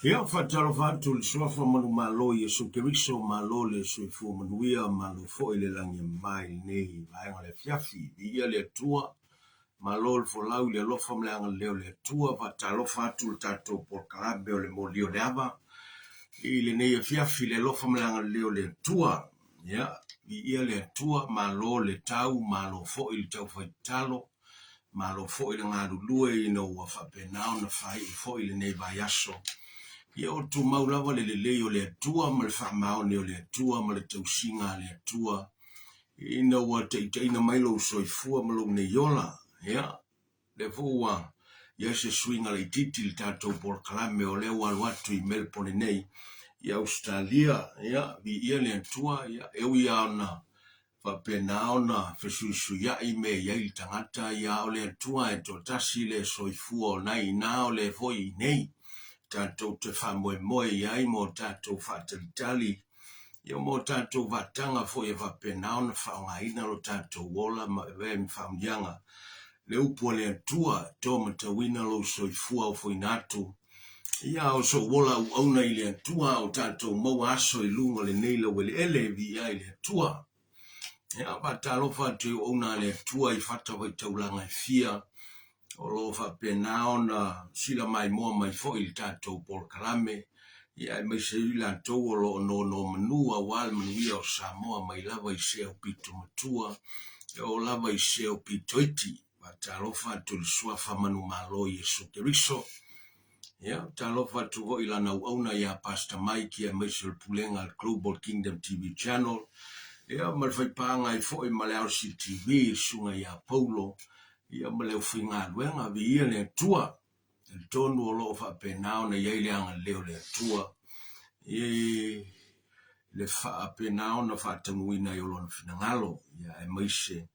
Ia, faatalofa atu i le Suafa Manumalo Iesu Keriso, malo le soifua manuia, malo foi le lagi e mama i lenei vaega o le afiafi. Viia le Atua, malo le folau i le alofa ma le agalelei o le Atua. Faatalofa atu i le tatou polokalame o le Moli o le Ava i lenei afiafi i le alofa ma le agalelei o le Atua. Ia, viia le Atua, malo le tau, malo foi le taufaitalo. Malo foi le galulue ina ua faapena ona faaiu foi lenei vaiaso. Ia o tumau lava le lelei o le Atua ma le faamaoni o le Atua ma le tausiga a le Atua ina ua taitaiina mai lou soifua ma lou nei ola. Ia, lea foi ua i ai se suiga laitiiti i le tatou polokalame o lea ua alu atu i Melbourne nei i Ausetalia. Ia, viia le Atua, ia, e ui lava ona faapena ona fesuisuia'i mea e i ai le tagata, ia o le Atua e toatasi le soifua o na i ina o le foi i inei. tatou te faamoemoe i ai mo tatou faatalitali, ia mo tatou vaataga foi e faapena ona faaaogaina lo tatou ola ma avea i faamanuiaga le upu a le Atua, to matauina lou soifua ofoina atu, ia o sou ola auauna i le Atua o tatou maua aso i luga o lenei laueleele e viia ai le Atua. Ia, faatalofa atu i auauna a le Atua i fatafaitaulaga e fia, o lo o faapena ona sila maimoa mai foi i le tatou polokalame, ia aemaise ai latou o lo o nonomanu aua le manuia o Samoa mai lava i se aupito matua e oo lava i se aupito iti. Faatalofa atu i le Suafa Manumalo Iesu Keriso. Ia, talofa atu foi i lana auauna ia Pastor Mike aemaise o le pulega a le Global Kingdom TV Channel, ia ma le faipaaga ai foi ma le LCTV, le susuga ia Paulo, ia ma le aufaigaluega, viia le Atua. Talitonu o lo o faapena ona i ai le agalelei o le Atua i le faapena ona faataunuuina ai o Lona finagalo, ia aemaise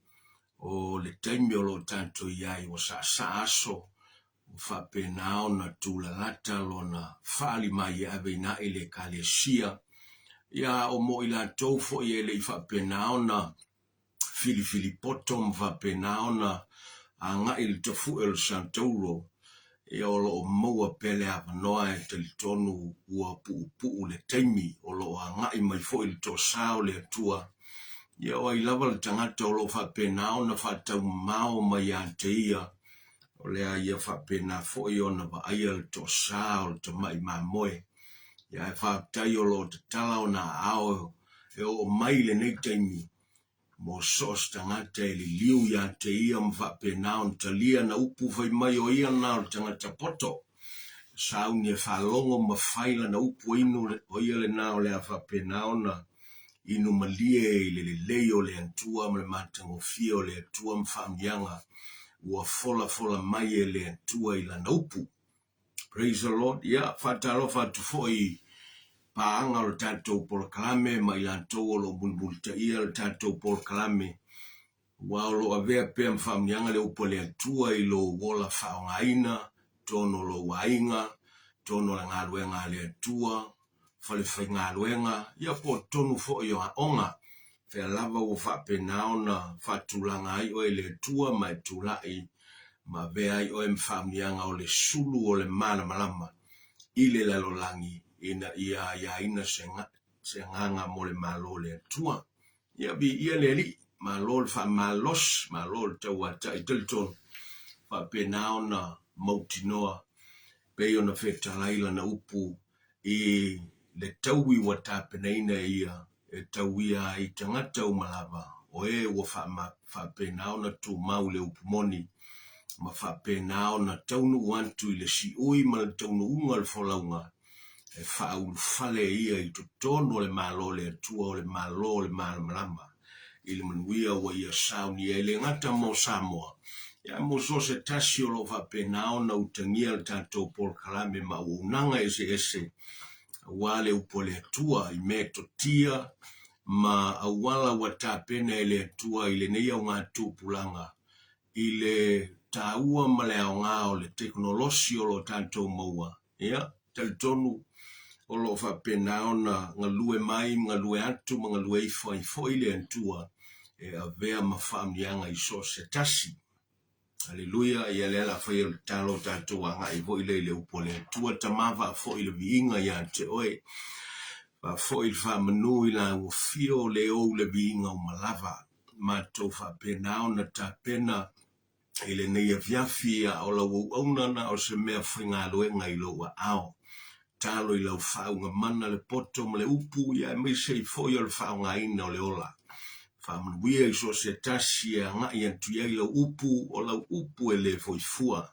o le taimi o lo o tatou i ai ua saasaa aso, ua faapena ona tulalata lona fali mai e aveina ai le Ekalesia, ia o mo i latou foi e le i faapena ona filifili poto ma faapena ona agai i le tafue o le Santauro, ia o lo o maua pea le avanoa e talitonu ua puupuu le taimi o lo o agai mai foi le toasa o le Atua. Ia o ai lava le tagata o lo o faapena ona faataumamao mai ia te ia, O le a ia faapena foi ona vaaia le toasa o le tamai mamoe. Ia ae faafetai o lo o tatala ona aao e oo mai i lenei taimi mo so o se tagata e liliu ia te ia ma faapena ona talia na upu fai mai o ia lena o le tagata poto. Sauni e faalogo ma fai lana upu e inu o ia lena o le a faapena ona inu malie i le lelei o le Atua ma le matagofie o le Atua ma faamanuiaga ua folafola mai e le Atua i Lana upu. Praise the Lord. Ia, faatalofa atu foi i paaga o le tatou polokalame ma i latou o lo o mulimulitaia le tatou polokalame, aua o lo o avea pea ma faamanuiaga le upu a le Atua i lou ola faaaogaina, totonu o lou aiga, totonu o le galuega a le Atua, falefaigaluega, ia po o totonu foi o aoga, fea lava ua faapena ona faatulaga ai oe e le Atua ma e tulai ma avea ai oe ma faamanuiaga o le sulu o le malamalama i le lalolagi ina ia aiaina se agaga mo le Malo o le Atua. Ia viia le Alii, malo le faamalosi, malo le tauatai talitonu, faapena ona mautinoa pei ona fetalai lana upu i le taui ua tapenaina e ia e tauia ai tagata uma lava o e ua faapena ona tumau i le upu moni ma faapena ona taunuu atu i le siui ma le taunuuga o le folauga e faaulufale ia i totonu o le Malo o le Atua, o le Malo o le Malamalama, i le manuia ua ia saunia e le gata mo Samoa, ae mo so o se tasi o lo o faapena ona utagia le tatou polokalame ma auaunaga eseese aua le upu a le Atua i metotia ma auala ua tapena e le Atua i lenei augatupulaga i le taua ma le aoga o le tekonolosi o lo o tatou maua. Ia, talitonu o lo o faapena ona galue mai ma galue atu ma galue ifo ai foi le Atua e avea ma faamanuiaga i so o se tasi. Aleluia! Ia lea o le a fai au le tatalo tatou agai foi lea i le upu a le Atua. Tama faafoi le viiga ia te oe, faafoi le faamanu i lau afio le ou le viiga uma lava. Matou faapena ona tapena i lenei afiafi, a o lau auauna na o se mea faigaluega i lou aao. Talo i lau faauuga mana le poto ma le upu, ia aemaise ai foi o le faaaogaina o le ola. Faamanuia i so o se tasi e agai atu i ai lau upu, o lau upu e le foi fua.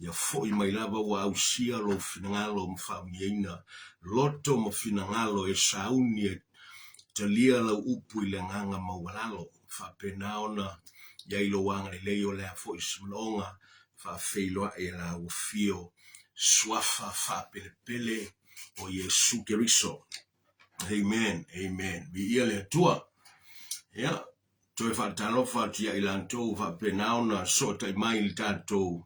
Ia foi mai lava ua ausia lou finagalo ma faamanuiaina loto ma finagalo e sauni e talia lau upu i le agaga maualalo. Faapena ona i ai lou agalelei o le a foi se manaoga faafeiloai e lau afio suafa faapelepele o Iesu Keriso. Amen, amen. Viia le Atua. Ia, toe faatalofa atu ia i latou faapena ona sootai mai i le tatou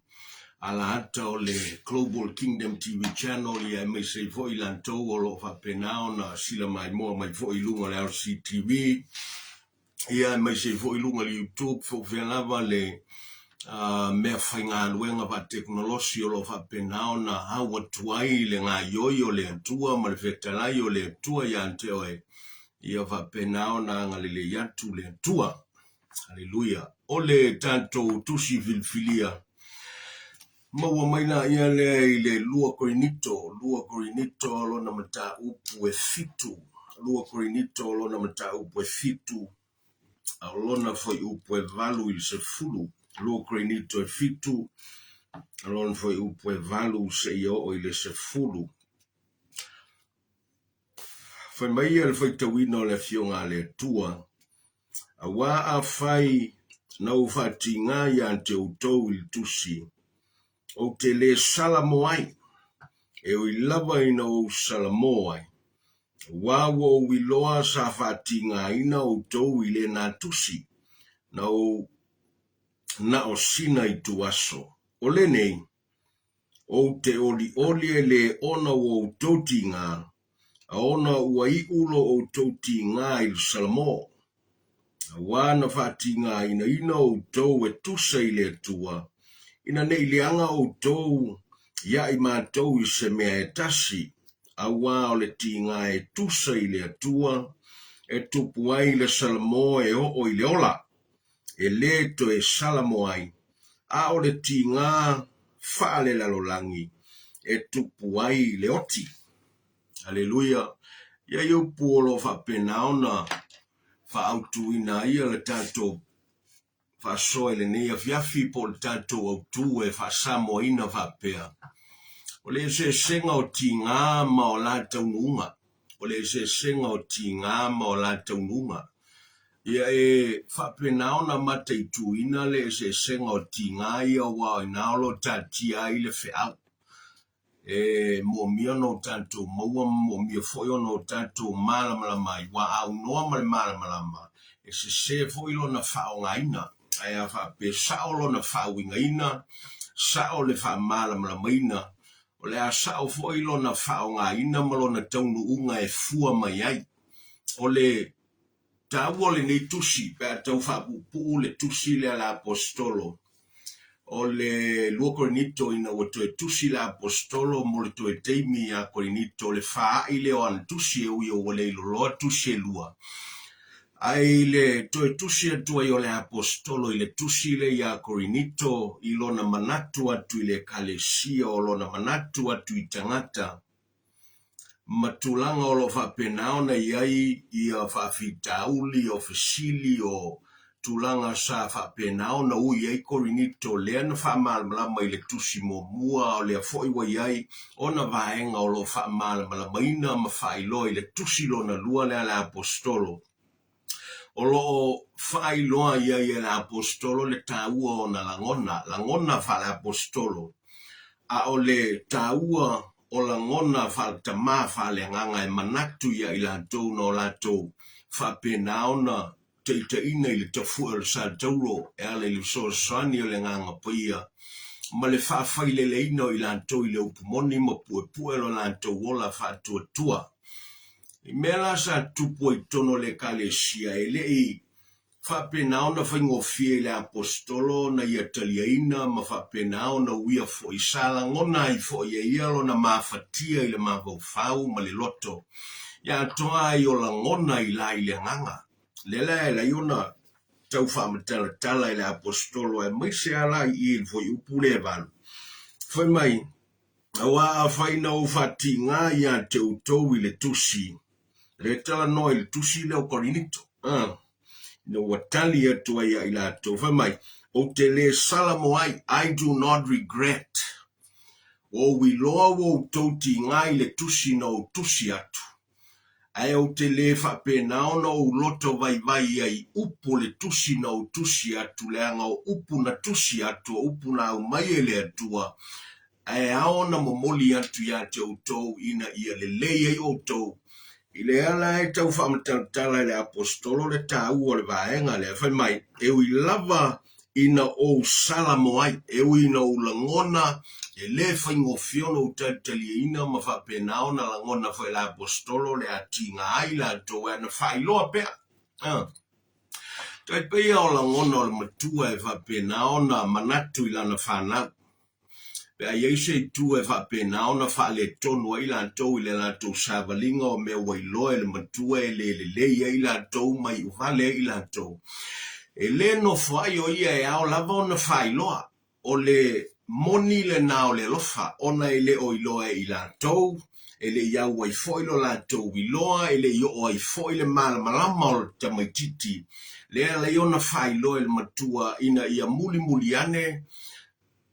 alaata o le Global Kingdom TV Channel, ia aemaise ai foi latou o lo o faapena ona sila maimoa mai foi i luga o le LCTV, ia aemaise ai foi i luga o le YouTube, po o fea lava le mea faigaluega faatekonolosi o lo o faapena ona au atu ai le gaoioi o le Atua ma le fetalai o le Atua ia te oe, ia faapena ona agalelei atu le Atua. Aleluia. O le tatou tusi filifilia, maua mai laia lea i le 2 Korinito, 2 Korinito lona mataupu e 7, 2 Korinito lona mataupu e 7, a o lona fuaiupu e 8 i le 10, 2 Korinito e 7, a lona fuaiupu e 8 seia oo i le 10. Fai mai ia le faitauina o le Afioga a le Atua, Auā afai na ou faatiga iā te outou i le tusi, ou te lē salamo ai, e ui lava ina ou salamo ai, auā ua ou iloa sa faatigaina outou i lena tusi, na ou na o sina ituaso. O lenei, ou te olioli e lē ona ua outou tiga, a ona ua iʻu lo outou tiga i le Salamo, auā na faatigainaina outou e tusa i le Atua, ina ne i leaga outou iā i matou i se mea e tasi, auā o le tiga e tusa i le Atua, e tupu ai le Salamo e oo i le ola, e lē toe salamo ai, a o le tiga faalelalolagi e tupu ai le oti. Aleluia! Ia i upu o lo o faapena ona faaautuina ai le tatou faasoa i lenei afiafi po o le tatou autu e faasamoaina faapea, o le eseesega o tiga ma o la taunuuga. O le eseesega o tiga ma o la taunuuga. Ia e faapena ona mataituina le eseesega o tiga ia aua o i ina o lo o taatia ai le feau. E moomia ona o tatou maua ma moomia foi ona o tatou malamalama ai, aua a aunoa ma le malamalama, e sese foi lona faaaogaina. Ae a faapea sao lona faauigaina, sao le faamalamalamaina, o le a sao foi lona faaaogaina ma lona taunuuga e fua mai ai. O le taua o lenei tusi pe a tau faapuupuu le tusi lea a le Aposetolo o le 2 Korinito ina ua toe tusi le Aposetolo mo le toe taimi iā Korinito le faaai lea o ana tusi e ui ua le iloloa tusi e lua. Ae i le toe tusi atu ai o le Aposetolo i le tusi lea iā Korinito i lona manatu atu i le Ekalesia o lona manatu atu i tagata, ma tulaga o lo o faapena ona i ai ia faafitauli, o fesili, o tulaga sa faapena ona ui ai Korinito, lea na faamalamalama i le tusi muamua, o lea foi ua i ai ona vaega o lo o faamalamalamaina ma faailoa i le tusi lona lua lea a le Aposetolo. O lo o faailoa i ai e le Aposetolo le taua o ona lagona, lagona faale-Aposetolo, a o le taua o lagona faale-tama faale-agaga e manatu ia i latou na o latou faapena ona taitaiina i le tafue o le sa tauro e ala i le fesoasoani o le Agaga Paia ma le faafaileleina o i latou i le upu moni ma puepue lo latou ola faatuatua. I mea la sa tupu ai i totonu o le Ekalesia, e le i faapena ona faigofie i le Aposetolo ona ia taliaina ma faapena ona uia foi, sa lagona ai foi e ia lona mafatia i le mafaufau ma le loto, ia atoa ai o lagona i la i le agaga. Lea la e ala ai ona tau faamatalatala e le Aposetolo aemaise lava la i i le fuaiupu lea e 8, fai mai, Auā afai na ou faatiga ia te outou i le tusi, lea e talanoa i le tusi lea o Korinito, a, ina ua tali atu ai ia i latou, fai mai, Ou te lē salamo ai, I do not regret, ua ou iloa ua outou tiga i le tusi na ou tusi atu, ae ou te lē faapena ona ou loto vaivai ai i upu o le tusi na ou tusi atu, leaga o upu na tusi atu, o upu na aumai e le Atua, ae ao ona momoli atu ia te outou ina ia lelei ai outou. I le ala e tau faamatalatala e le Aposetolo le taua o le vaega lea, fai mai, E ui lava ina ou salamo ai, e ui ina ou lagona e lē faigofie ona ou talitalieina ma faapena ona lagona foi e le Aposetolo o le a tiga ai latou e ana faailoa pea. A. Tai pei o lagona o le matua e faapena ona manatu i lana fanau. Pe a i ai se itu e faapena ona faaletonu ai latou i le latou savaliga o mea ua iloa e le matua e le lelei ai latou ma iuvale ai latou, e le nofo ai o ia e ao lava ona faailoa. O le moni lena o le alofa, ona e le o iloa e i latou, e le i auai foi lo latou iloa, e le i oo ai foi le malamalama o le tamaitiiti, lea e ala ai ona faailoa e le matua ina ia mulimuli ane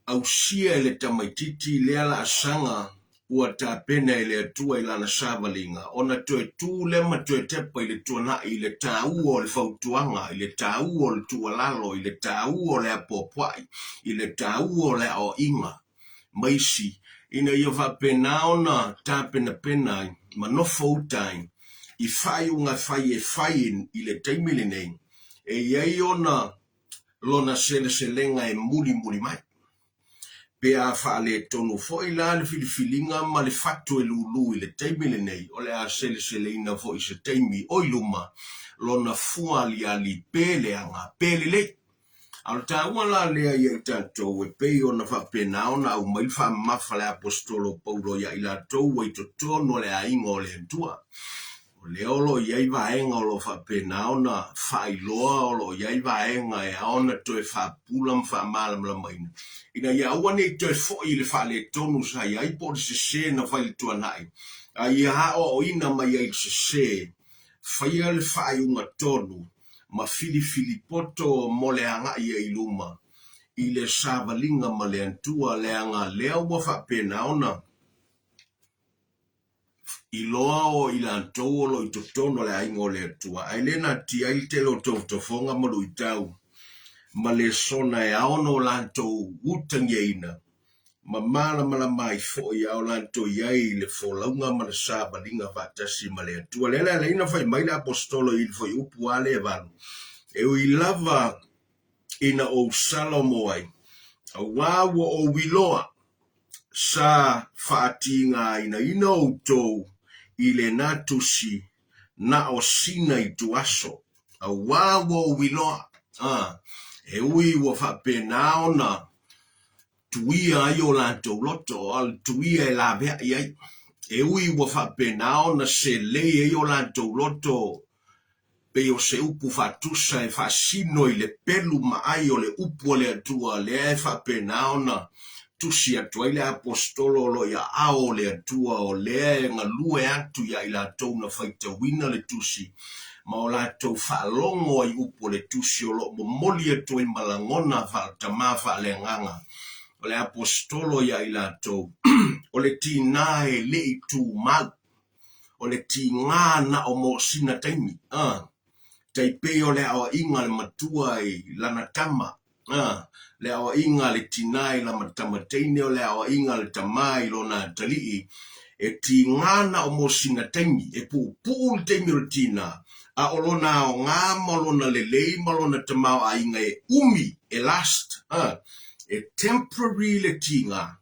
ausia e le tamaitiiti lea laasaga ua tapena e le Atua i lana savaliga, ona toe tu lea ma toe tepa i le tuanai i le taua o le fautuaga, i le taua o le tuualalo, i le taua o le apoapoai, i le taua o le aoaiga ma isi, ina ia faapena ona tapenapena ai ma nofo uta ai i faaiuga fai e fai i le taimi lenei, e i ai ona lona seleselega e mulimuli mai. Pe a faaletonu foi la le filifiliga ma le fatu e lulu i le taimi lenei, o le a seleseleina foi i se taimi o i luma lona fua aliali pe leaga pe lelei. A o le taua la lea ia i tatou e pei ona faapena ona aumai le faamamafa a le Aposetolo o Paulo ia i latou ua i totonu o le aiga o le Atua. O lea o lo o i ai vaega o lo o faapena ona faailoa, o lo o i ai vaega e ao ona toe faapula ma faamalamalamaina, ina ia aua ne i toe foi i le faaletonu sa i ai po o le sese na fai i le tuanai, a ia aoaoina mai ai i le sese, faia le faaiuga tonu ma filifili poto mo le agai ai i luma i le savaliga ma le Atua, leaga lea ua faapena ona Iloa o i latou o lo o i totonu o le aiga o le Atua, ae le natia ai le tele o tofotofoga ma luitau ma lesona e ao ona o latou utagiaina ma malamalama ai foi a o latou i ai i le folauga ma le savaliga faatasi ma le Atua. Lea le ala ai na fai mai le Aposetolo i le fuaiupu a lea e 8, E ui lava ina ou salomo ai, auā ua ou iloa sa faatigainaina outou i lena tusi na o sina ituaso, auā ua ou iloa, a, e ui ua faapena ona tuia ai o latou loto, a o le tuia e laveai ai, e ui ua faapena ona selei ai o latou loto pei o se upu faatusa e faasino i le pelu ma ai o le upu a le Atua lea e faapena ona tusi atu ai le Aposetolo o lo o i aao o le Atua o lea e galue atu ia i latou na faitauina le tusi ma o latou faalogo ai upu o le tusi o lo o momoli atu ai ma lagona faaletama faaleagaga o le Aposetolo ia i latou o le tiga e le i tumau. O le tiga na o mo sina taimi, a. Tai pei o le aoaiga a le matua i lana tama, a. Le aoaiga a le tina i lama tama teine, o le aoaiga a le tama i lona atalii, e tiga na o mo sina taimi, e puupuu le taimi o le tina, a o lona aoga ma lona lelei ma lona tamaoaiga e umi, e last, a. E temporary le tiga.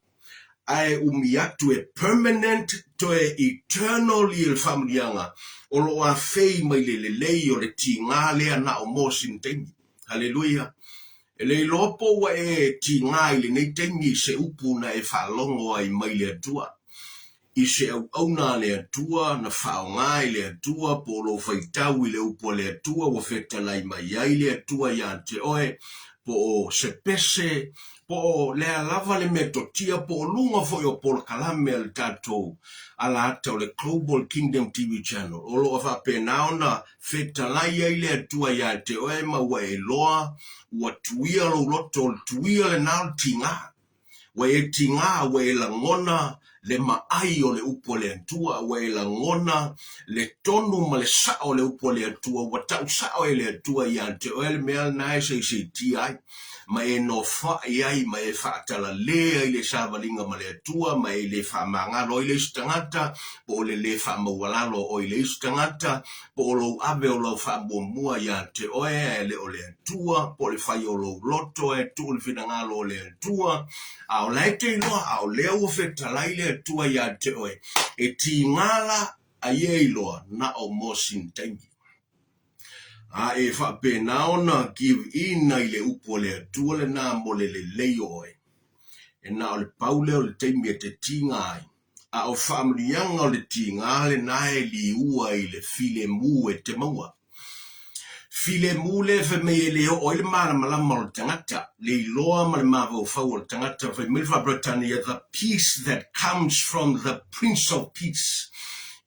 Ae umi atu e permanent toe eternal ia le faamanuiaga o lo o afei mai le lelei o le tiga lea na o mo sina taimi. Haleluia! E le iloa po ua e tiga i lenei taimi i se upu na e faalogo ai mai le Atua. I se auauna a le Atua na faaaoga e le Atua po o lou faitau i le upu a le Atua ua fetalai mai ai le Atua ia te oe, po o se pese, po o le a lava le metotia po o luga foi o polokalame a le tatou alaata o le Global Kingdom TV Channel, o lo o faapena ona fetalai ai le Atua ia te oe ma ua e iloa ua tuia lou loto, o le tuia lena o le tiga. Ua e tiga, ua e lagona le maai o le upu a le Atua, ua e lagona le tonu ma le sa'o o le upu a le Atua, ua ta'u sa'o e le Atua ia te oe le mea lena e seiseitia ai, ma e nofoa'i ai, ma e fa'atalalē ai le savaliga ma le Atua, ma e le fa'amagalo ai le isi tagata, po o le lē fa'amaualalo oe i le isi tagata, po o lou ave o lau fa'amuamua ia te oe ae le o le Atua, po o le fai o lou loto ae tuu le finagalo o le Atua, a o la e te iloa, a o lea ua fetalai le Atua ia te oe, e tiga la a ia iloa na o mo sina taimi. A e faapena ona give in ai le upu a le Atua lena mo le lelei o oe. E na o le pau lea o le taimi e te tiga ai, a o faamanuiaga o le tiga lena e liua i le filemu e te maua. Filemu lea fai mai e le oo ai le malamalama o le tagata, le iloa ma le mafaufau o le tagata, fai mai le Faa-Peretania, The peace that comes from the Prince of Peace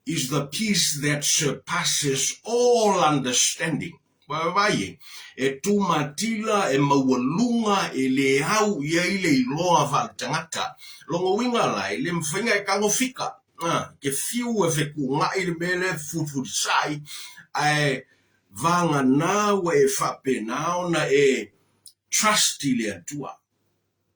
is the peace that surpasses all understanding. Vaai e, e tūmatila, e maualuga, e le au i ai le iloa faaletagata. Lona uiga la, e le mafai ona e tagofika. A, ke fiu e fetuunai le mea lea e fefulifulisai, ae vagana ua e faapena ona e trust i le Atua.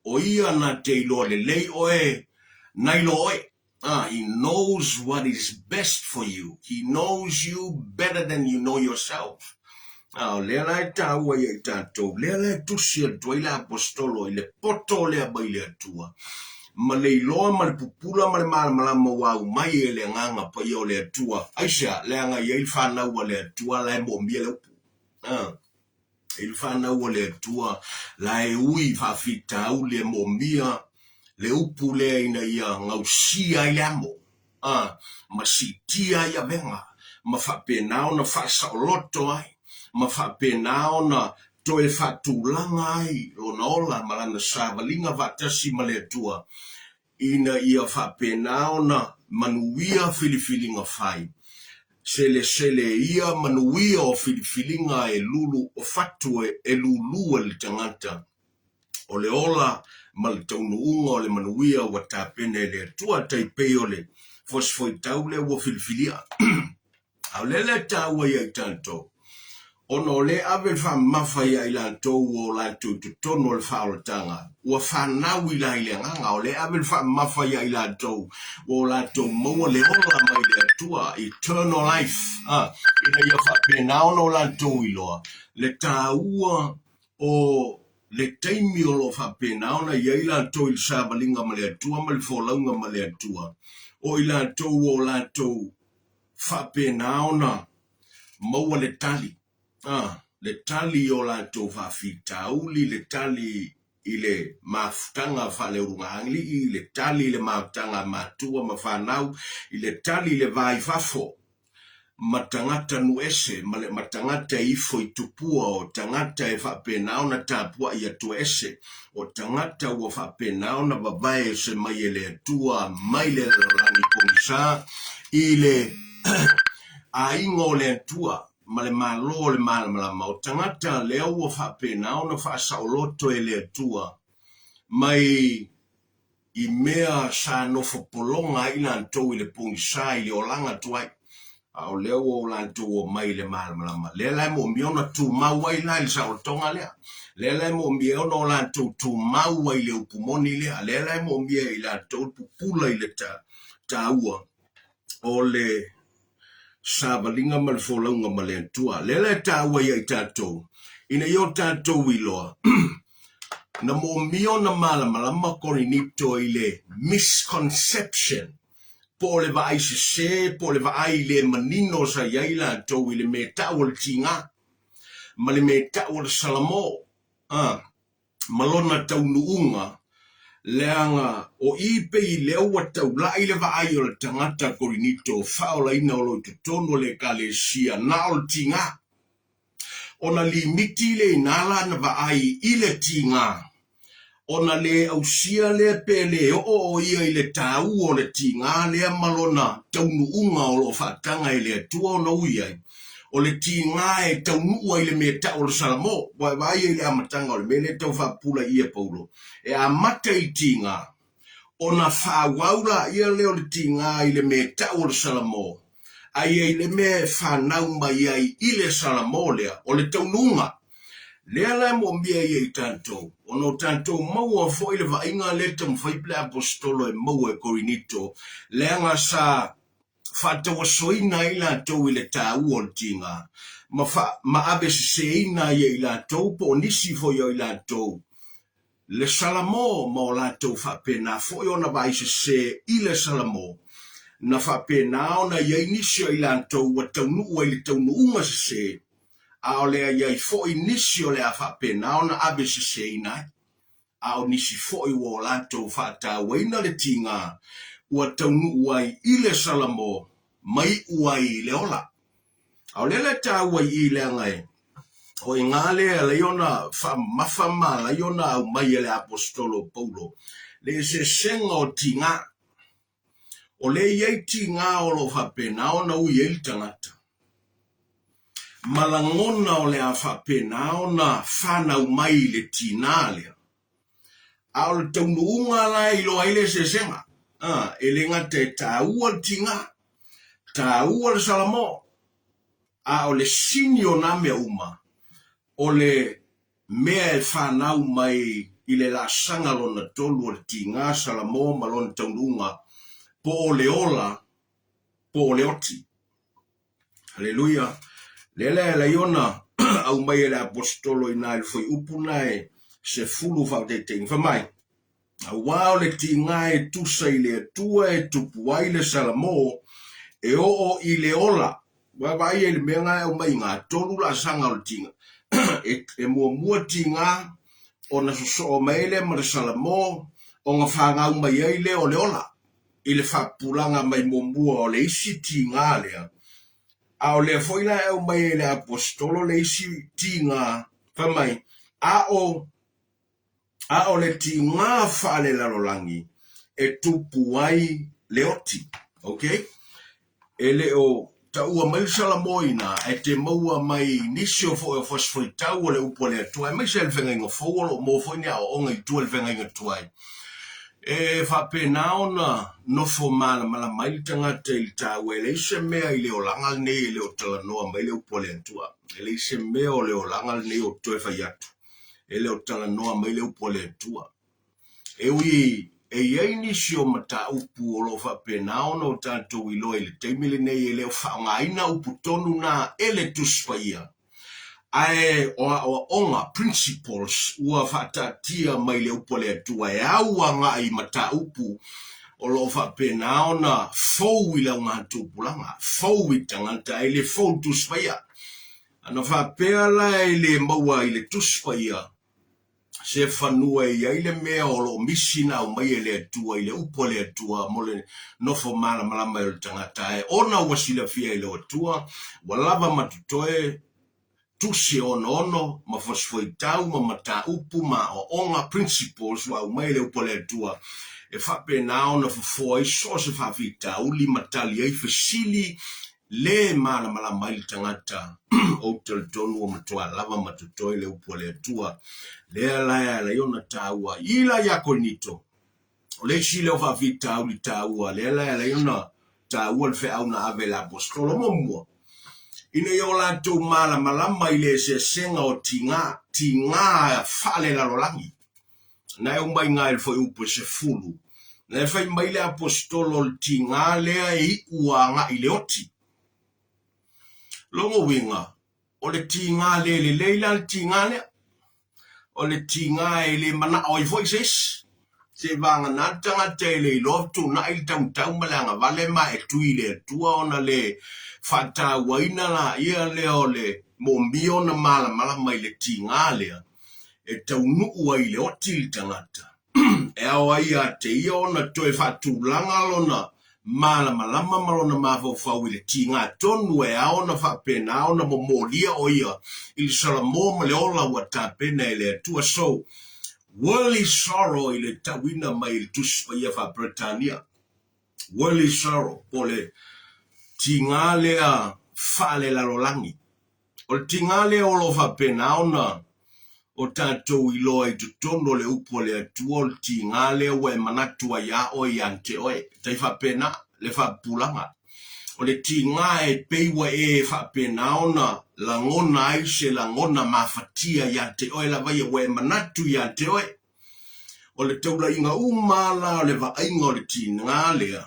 O ia na te iloa lelei oe nai lo oe. A, he knows what is best for you. He knows you better than you know yourself. A, o lea la e taua ia i tatou, lea la e tusi atu ai le Aposetolo i le poto lea mai le Atua, ma le iloa ma le pupula ma le malamalama ua aumai e le Agaga Paia o le Atua. Aisea? Leaga e i ai le fanau a le Atua la e moomia le upu. A, e i le fanau a le Atua la e ui faafitauli e moomia le upu lea ina ia gausia ai le amo. a, ma siitia ai avega, ma faapena ona faasaoloto ai, ma faapena ona toe faatulaga ai lona ola ma lana savaliga faatasi ma le Atua, ina ia faapena ona manuia filifiliga fai, selesele ia manuia o filifiliga e lulu o fatu e lulu e le tagata. o le ola ma le taunuuga o le manuia ua tapena e le Atua, tai pei o le fosifoitau lea ua filifilia. A o lea la e taua ia i tatou, ona o lea e ave le faamamafa ia i latou ua o latou i totonu o le faaolataga, ua fanau i la i le agaga, o lea e ave le faamamafa ia i latou ua o latou maua le ola mai le Atua, eternal life, a, ina ia faapena ona o latou iloa le taua o le taimi o lo o faapena ona i ai latou i le savaliga ma le Atua ma le folauga ma le Atua, o i latou ua o latou faapena ona maua le tali, a, le tali i o latou faafitauli, le tali i le mafutaga faaleulugagalii, le tali i le mafutaga a matua ma fanau, i le tali i le va i fafo. ma tagata nuu ese, ma le, ma tagata e ifo i tupua, o tagata e faapena ona tapuai atua ese, o tagata ua faapena ona vavae ese mai e le Atua mai le lalolagi pogisa i le aiga o le Atua ma le Malo o le Malamalama, o tagata lea ua faapena ona faasaoloto e le Atua mai i mea sa nofo pologa ai latou i le pogisa i le olaga tuai, a o lea ua o latou omai i le malamalama. Lea la e moomia ona tumau ai la i le saolotoga lea. Lea la e moomia ona o latou tumau ai i le upu moni lea. Lea la e moomia e i latou le pupula i le taua o le savaliga ma le folauga ma le Atua. Lea la e taua ia i tatou, ina ia o tatou iloa, na moomia ona malamalama Korinito i le misconception, po o le vaai sese, po o le vaai le manino sa i ai latou i le mea tau o le tiga, ma le mea tau o le salamo. A. ma lona taunuuga, leaga o i pei lea ua taulai le vaai o le tagata Korinito faaolaina o lo o i totonu o le Ekalesia na o le tiga. Ona limiti lea inā lana vaai i le tiga, ona le ausia lea pe le oo o ia i le taua o le tiga lea ma lona taunuuga o lo o faataga e le Atua ona ui ai. O le tiga e taunuu ai le mea tau o le Salamo, ua e vaai ai i le amataga o le mea lea e tau faapupula i i e Paulo, e amata i le tiga. Ona faaauau laia lea o le tiga i le mea e tau o le Salamo, a ia i le mea e fanau mai ai i le Salamo lea, o le taunuuga. Lea la e moomia ai e i tatou, ona o tatou maua foi le vaaiga lea e taumafai le Aposetolo e maua e Korinito, leaga sa faatauasoina ai latou i le taua o le tiga, ma, fa, ma aveseseina ai e i latou po o nisi foi o i latou le Salamo ma o latou faapena foi ona vaai sese i le Salamo, na faapena ona i ai nisi o i latou ua taunuu ai i le taunuuga sese, a o le a i ai foi nisi o le a faapena ona ave seseina ai, a o nisi foi ua o latou faatauaina le tiga ua taunuu ai i le Salamo ma iu ai i le ola. A o lea la e taua i i leaga e o i gā lea e alai ona faamamafa ma alai ona aumai e le Aposetolo o Paulo le eseesega o tigā. O lea e i ai tigā o lo o faapena ona ui ai le tagata ma lagona o le a faapena ona fanau mai i le tinā lea. A o le taunuuga la e iloa ai le eseesega, a, e le gata e taua le tiga, taua le Salamo, a o le sini o nā mea uma, o le mea e fanau mai i le laasaga lona tolu o le tiga, Salamo ma lona taunuuga, po o le ola, po o le oti. Haleluia! Lea la e ala ai ona aumai e le Aposetolo i ina i le fuaiupu lena e 10 faataitaiga. Fai mai, Auā o le tiga e tusa i le Atua e tupu ai le Salamo, e oo i le ola. Vaavaai ai i le mea lena e aumai i ina, tolu laasaga o le tiga. E, e muamua tiga ona sosoo mai ai lea ma le Salamo, ona fanau mai ai lea o le ola. i le faapupulaga mai muamua o le isi tiga lea, a o lea foi la e aumai ai e le Aposetolo le isi tiga, fai mai, A o, a o le tiga faalelalolagi e tupu ai le oti. Okay? E le o taua mai le Salamo i ina, ae te maua mai nisi o foi o fasifuaitau o le upu a le Atua, aemaise le Feagaiga Fou o lo o maua foi ni aoaoga i tua i le Feagaiga Tuai. E faapena ona nofo malamalama ai le tagata i le taua, e leai se mea i le olaga lenei e le o talanoa mai le upu a le Atua. E leai se mea o le olaga lenei o toe fai atu, e le o talanoa mai le upu a le Atua. E ui e i ai nisi o mataupu o lo o faapena ona o tatou iloa i le taimi lenei e le o faaaogaina upu tonu na e le Tusi Paia, ae o aoaoga, principles, ua faataatia mai le upu a le Atua e au agai i mataupu o lo o faapena ona fou i le augatupulaga, fou i tagata ae le fou i le Tusi Paia. Ana faapea la e le maua i le Tusi Paia, se fanua e i ai le mea o lo o misi na aumai e le Atua i le upu a le Atua mo le nofo malamalama ai o le tagata, ae ona ua silafia e le Atua, ua lava ma totoe tusi e onoono ma fosifoitau ma mataupu ma aoaoga, principles, ua aumai e le upu a le Atua e faapena ona fofoa ai so o se faafitauli ma tali ai fesili le malamalama ai le tagata, ou te talitonu ua matua lava ma totoe le upu a le Atua. Lea la e ala ai ona taua i la ia Korinito. O le isi lea o faafitauli taua, lea la e ala ai ona taua le feau na ave e le Aposetolo muamua, ina ia o latou malamalama i le eseesega o tiga, tiga faalelalolagi. Na e aumai i i le fuaiupu e 10, na e fai mai le Aposetolo o le tiga lea e iu agai i le oti. Lona uiga, o le tiga le lelei la le tiga lea. O le tiga e le manao ai foi se isi. Seivagana le tagata e le iloa fetuunai le taumatau ma le agavale ma e tui i le Atua ona le faatauaina laia lea o le moomia ona malamalama i le tiga lea e taunuu ai i le oti le tagata, e ao ai ia te ia ona toe faatulaga lona malamalama ma lona mafaufau i le tiga tonu e ao ona faapena ona momolia o ia i le Salamo ma le ola ua tapena e le Atua. So, worldly sorrow i le tauina mai i le Tusi Paia faa-Peretania. Worldly sorrow, po o le tiga lea faalelalolagi. O le tiga lea o lo o faapena ona. o tatou iloa i totonu o le upu a le Atua o le tiga lea ua e manatu ai iā oe ia te oe. Tai faapena le faapupulaga. O le tiga e pei ua e faapena ona lagona ai se lagona mafatia ia te oe lava ia, ua e manatu ia te oe. O le taulaiga uma la o le vaaiga o le tiga lea,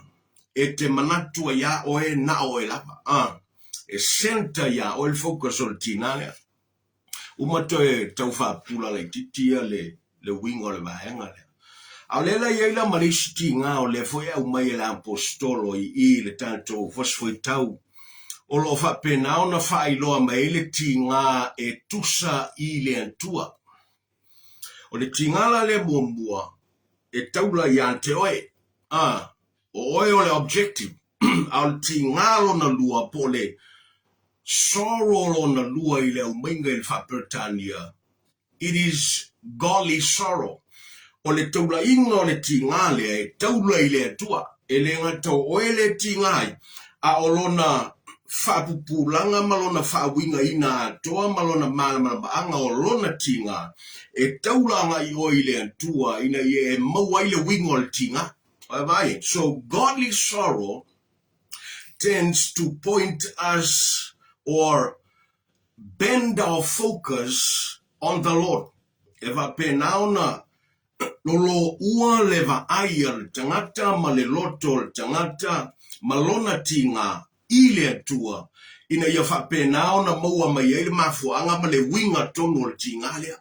e te manatu ai iā oe na o oe lava. A, e centre iā oe le focus o le tiga lea. Uma toe tau faapupula laitiiti ia le le uiga o le vaega lea. A o lea la e i ai la ma le isi tiga o lea foi e aumai e le Aposetolo i i le tatou Fasi Fuaitau, o lo o faapena ona faailoa mai ai le tiga e tusa i le Atua. O le tiga la lea muamua e taula ia te oe, a, o oe o le objective, a o le tiga lona lua po o le sorrow lona lua i le aumaiga i le Faa-Peretania, it is godly sorrow. O le taulaiga o le tiga lea e taula i le Atua, e le gata o oe lea e tiga ai, a o lona faapupulaga ma lona faauigaina atoa ma lona malamalamaaga o lona tiga, e taula agai oe i le Atua ina ia e maua ai le uiga o le tiga. Vaai, so godly sorrow tends to point us or bend our focus on the Lord. E faapena ona loloua le vaai a le tagata ma le loto o le tagata ma lona tiga i le Atua ina ia faapena ona maua mai ai le mafuaaga ma le uiga tonu o le tiga lea.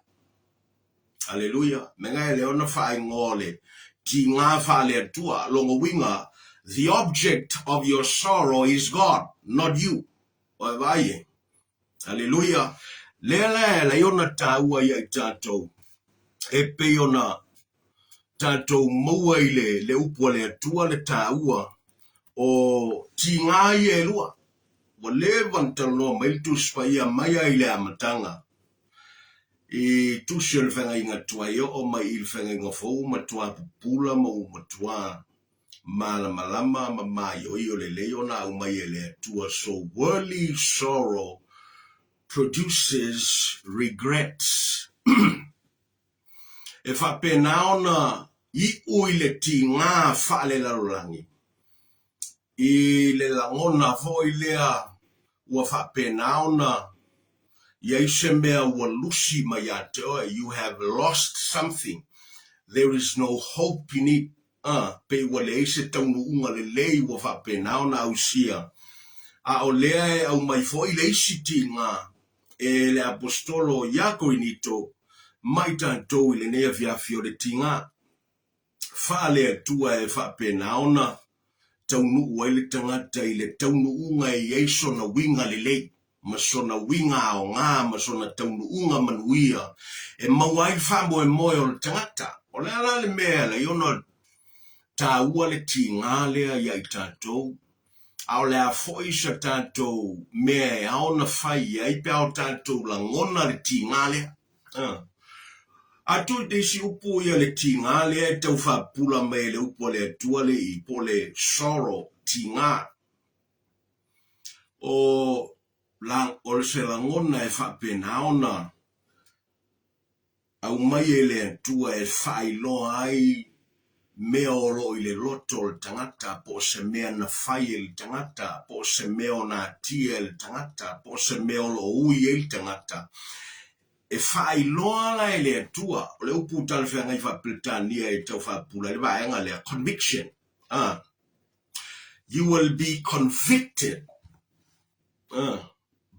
Aleluia! Mea e le ona faaigoa o le tiga faale-Atua, lona uiga, the object of your sorrow is God, not you. Ua e vaai e? Aleluia! Lea la e ala ai ona taua ia i tatou, e pei ona tatou maua i le, le upu a le Atua le taua o tiga ia e lua. Ua leva ona talanoa mai le Tusi Paia mai lava i le amataga i tusi o le Feagaiga Tuai e oo mai i le Feagaiga Fou ua matua pupula ma ua matua malamalama ma maioio lelei ona aumai e le Atua So worldly sorrow produces regrets E faapena ona iu i le tiga faalelalolagi, i le lagona foi lea ua faapena ona i ai se mea ua lusi mai ia te oe, you have lost something, there is no hope in it, a, pei ua leai se taunuuga lelei ua faapena ona ausia. A o lea e aumai foi le isi tiga e le Aposetolo iā Korinito ma i tatou i lenei afiafi o le tiga faale-Atua e faapena ona taunuu ai le tagata i le taunuuga e i ai sona uiga lelei ma sona uiga aoga ma sona taunuuga manuia e maua ai le faamoemoe o le tagata. O le a la le mea e ala ai ona taua le tiga lea ia i tatou? A o le a foi sa tatou mea e ao ona fai i ai pe a o tatou lagona le tiga lea? A. Atu i te isi upu ia le tiga lea e tau faapupula mai e le upu a le Atua le i po o le sorrow, tiga. O, la, o se lagona e faapena ona Aumai e le Atua e faailoa ai mea o lo o i le loto o le tagata, po o se mea na fai e le tagata, po o se mea o natia e le tagata, po o se mea o lo o ui ai le tagata. E faailoa la e le Atua, o le upu talafeagai faa-Peretania e tau faapupula ai le vaega lea, conviction, a, you will be convicted.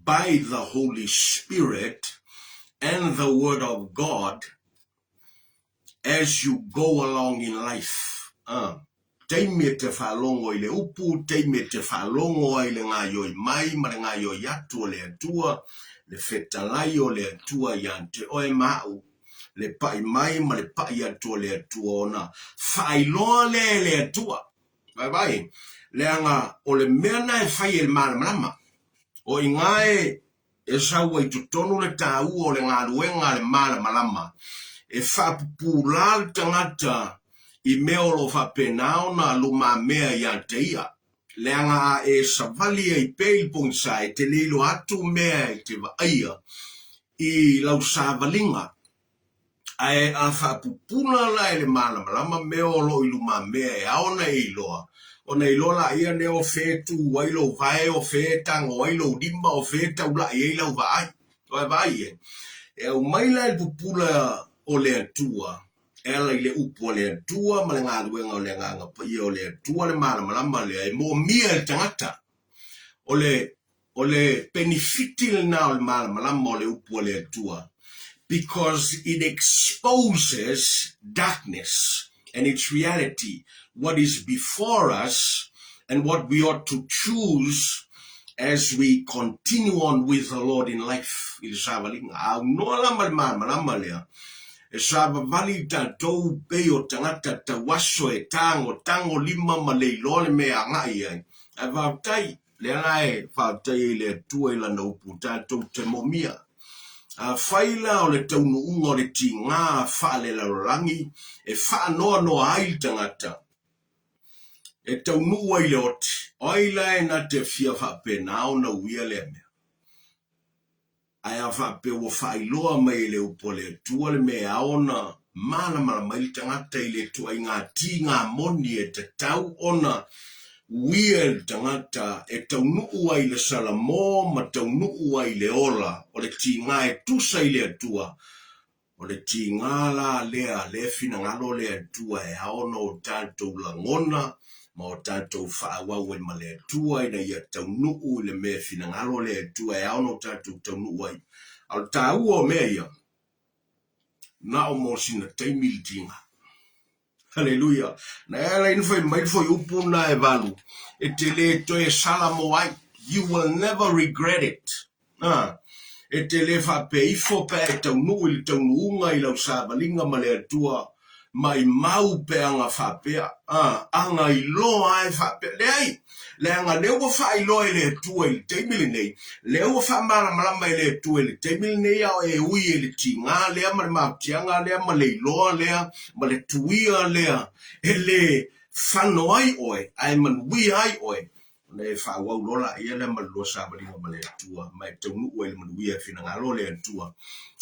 By the Holy Spirit and the Word of God as you go along in life. Taimi e te faalogo i le upu, taimi e te faalogo ai i le gaioi mai ma le gaioi atu o le Atua, le fetalai o le Atua ia te oe ma au, le pai mai ma le pai atu o le Atua ona faailoa lea e le Atua. Vaevae, leaga o le mea na e fai e le malamalama. O i gā e e sau ai totonu le tāua o le galuega a le malamalama, e faapupulā le tagata i mea o lo o faapena ona lumamea ia te ia. Leaga a e savali ai pea i le pogisa, e te le iloa atu mea e te vaaia i lau savaliga. Ae a faapupula la e le malamalama mea o lo o i lumamea e ao ona e iloa, ona iloa laia lea o fea e tu ai lou vae, o fea e tago ai lou lima, o fea e taulai ai lau vaai. Ua e vaai i ai? E aumai la i le pupula o le Atua, e ala i le upu a le Atua ma le galuega o le Agaga Paia o le Atua le malamalama lea e moomia e le tagata. O le O le penefiti lena o le malamalama o le upu a le Atua, because it exposes darkness and its reality, what is before us and what we ought to choose as we continue on with the Lord in life, i le savaliga. A aunoa la ma le malamalama lea, e savavali i tatou pei o tagata tauaso e tagotago lima ma le iloa le mea e agai i ai, ae faafetai, Lea la e faafetai ai i le Atua i Lana upu tatou te moomia. Afai la o le taunuuga o le tigā faalelalolagi e faanoanoa ai le tagata, e taunuu ai i le oti, o ai la e na te fia faapena ona uia lea mea? Ae a faapea ua faailoa mai e le upu a le Atua le mea e ao ona malamalama ai le tagata i le ituaiga tiga moni e tatau ona uia e le tagata e taunuu ai i le salamo ma taunuu ai i le ola o le tiga e tusa i le Atua, O le tiga la lea, lea finagalo le Atua e ao ona o tatou lagona ma o tatou faaauau ai ma le Atua ina ia taunuu i le mea e finagalo le Atua e ao ona o tatou taunuu ai. A o le taua o mea ia, na o mo sina taimi le tiga. Haleluia! Na e ala ai na fai mai le fuaiupu na e valu, e te le toe sala mo ai. You will never regret it. A, e te le faapea ifo pe a e taunuu i le taunuuga i lau savaliga ma le Atua, maimau pe aga faapea, a, aga iloa ai faapea. Leai! Leaga lea ua faailoa e le Atua i le taimi lenei, lea ua faamalamalama e le Atua i le taimi lenei a o e ui i le tiga lea ma le mafatiaga lea ma le iloa lea ma le tuia lea e le fano ai oe ae manuia ai oe, ona e faaauau loa laia lea ma le lua savaliga ma le Atua, ma e taunuu ai i le manuia e finagalo le Atua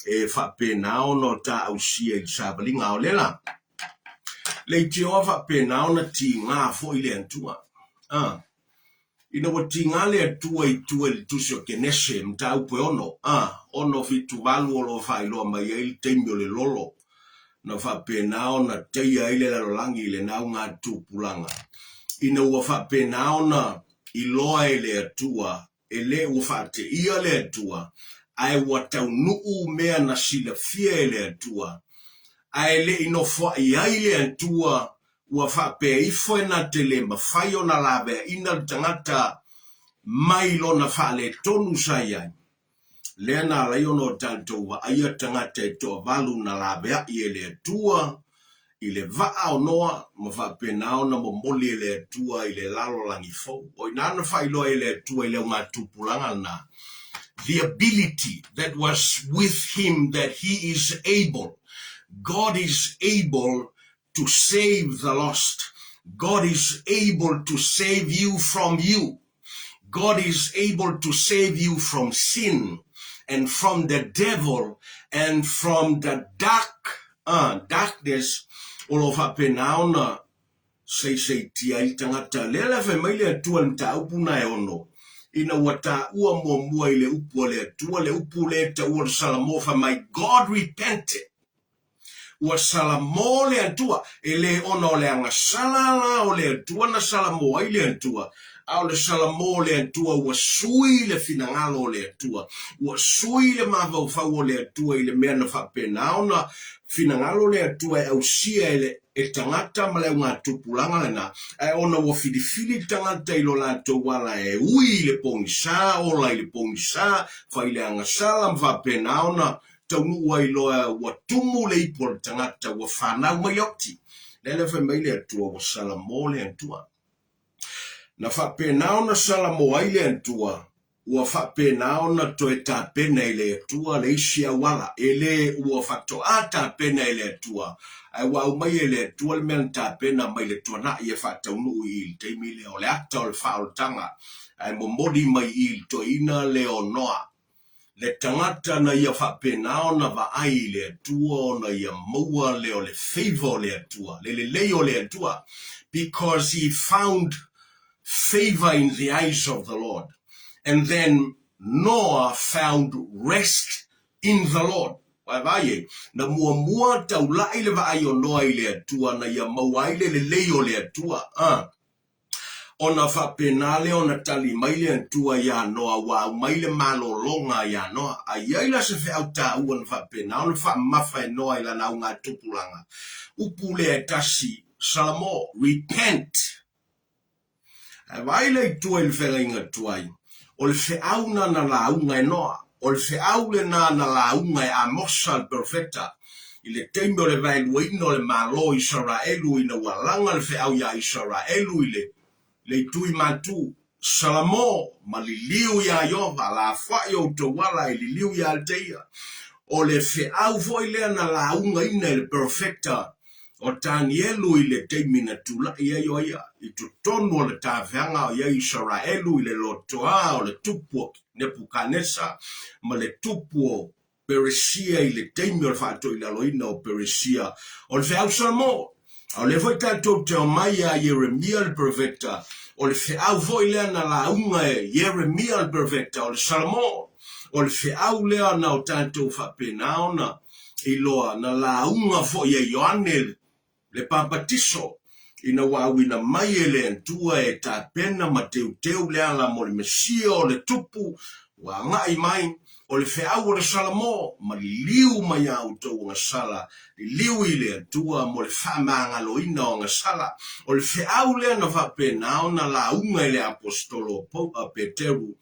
e faapena ona o ta ausia i le savaliga. A o lea la, Leitioa faapena ona tiga foi le Atua. A. Ina ua tiga le Atua i tua i le Tusi o Kenese, mataupu e ono, a, ono, fitu, valu o lo o faailoa mai ai le taimi o le lolo, na faapena ona taia ai le lalolagi i lena augatupulaga. Ina ua faapena ona iloa e le Atua e le ua faateia le Atua, ae ua taunuu mea na silafia e le Atua, ae le i nofoai ai le Atua, ua faapea ifo e na te le mafai ona laveaina le tagata mai lona faaletonu sa i ai. Lea na ala ai ona o tatou vaaia tagata e toavalu na laveai e le Atua i le vaa o Noa ma faapena ona momoli e le Atua i le lalolagi fou. O i ina na faailoa ai e le Atua i le augatupulaga lena, the ability that was with him that he is able, God is able to save the lost, God is able to save you from you. God is able to save you from sin and from the devil and from the dark, uh, darkness o lo o faapena ona seiseitia ai le tagata. Lea la e fai mai le Atua i le mataupu na e ono, ina ua taua muamua i le upu a le Atua, le upu lea e taua le Salamo, fai mai, God repented. Ua salamo le Atua, e le ona o le agasala la o le Atua na salamo ai le Atua, a o le salamo o le Atua ua sui le finagalo o le Atua, ua sui le mafaufau o le Atua i le mea na faapena ona finagalo le Atua e ausia e le e tagata ma le augatupulaga lena, ae ona ua filifili le tagata i lo latou ala e ui i le pogisa, ola i le pogisa, fai le agasala ma faapena ona taunuu ai loa ua tumu le ipu o le tagata ua fanau mai le oti. Lea la fai mai le Atua ua salamo le Atua. Na faapena ona salamo ai le Atua, ua faapena ona toe tapena e le Atua le isi auala, e le ua faatoa tapena e le Atua, ae ua aumai e le Atua le mea na tapena mai le tuanai e faataunuu i le taimi lea, o le ata o le faaolataga, ae momoli mai i le toeaina lea o Noa. Le tagata na ia faapena ona vaai i le Atua ona ia maua lea o le favor o le Atua, le lelei o le Atua, because he found favor in the eyes of the Lord. And then Noah found rest in the Lord. Vaevae e, na muamua taula'i le vaai o Noa i le Atua na ia maua ai le lelei o le Atua. A. Ona faapena lea ona tali mai le Atua iā Noa ua aumai le malologa iā Noa. A i ai la se feau taua na faapena ona faamamafa e Noa i lana augatupulaga, upu lea e tasi, Salamo, repent! Ae vaai la i tua i le feagaiga tuai, o le feau na na lauga e Noa, o le feau lena na lauga e Amosa le perofeta, i le taimi o le vaeluaina o le Malo o Isaraelu ina ua laga le feau iā Isaraelu i le le itu i matu, Salamo, ma liliu iā Ieova, lafoai outou ala e liliu iā te ia. O le feau foi lea na laugaina e le perofeta o Tanielu i le taimi na tulai ai o ia i totonu o le tafeaga o i ai Isaraelu i le lotoa o le tupu o Nepukanesa ma le tupu o Peresia i le taimi o le faatoilaloina o Peresia o le feau Salamo. A o lea foi tatou te omai iā Ieremia le perofeta, o le feau foi lea na lauga e Ieremia le perofeta, o le Salamo. O le feau lea na o tatou faapena ona iloa, na lauga foi e Ioane le Papatiso, ina ua auina mai e le Atua e tapena ma teuteu le ala mo le Mesia o le Tupu ua agai mai, o le feau o le Salamo, ma liliu mai a outou agasala, liliu i le Atua mo le faamagaloina o agasala. O le feau lea na faapena ona lauga e le Aposetolo o Peteru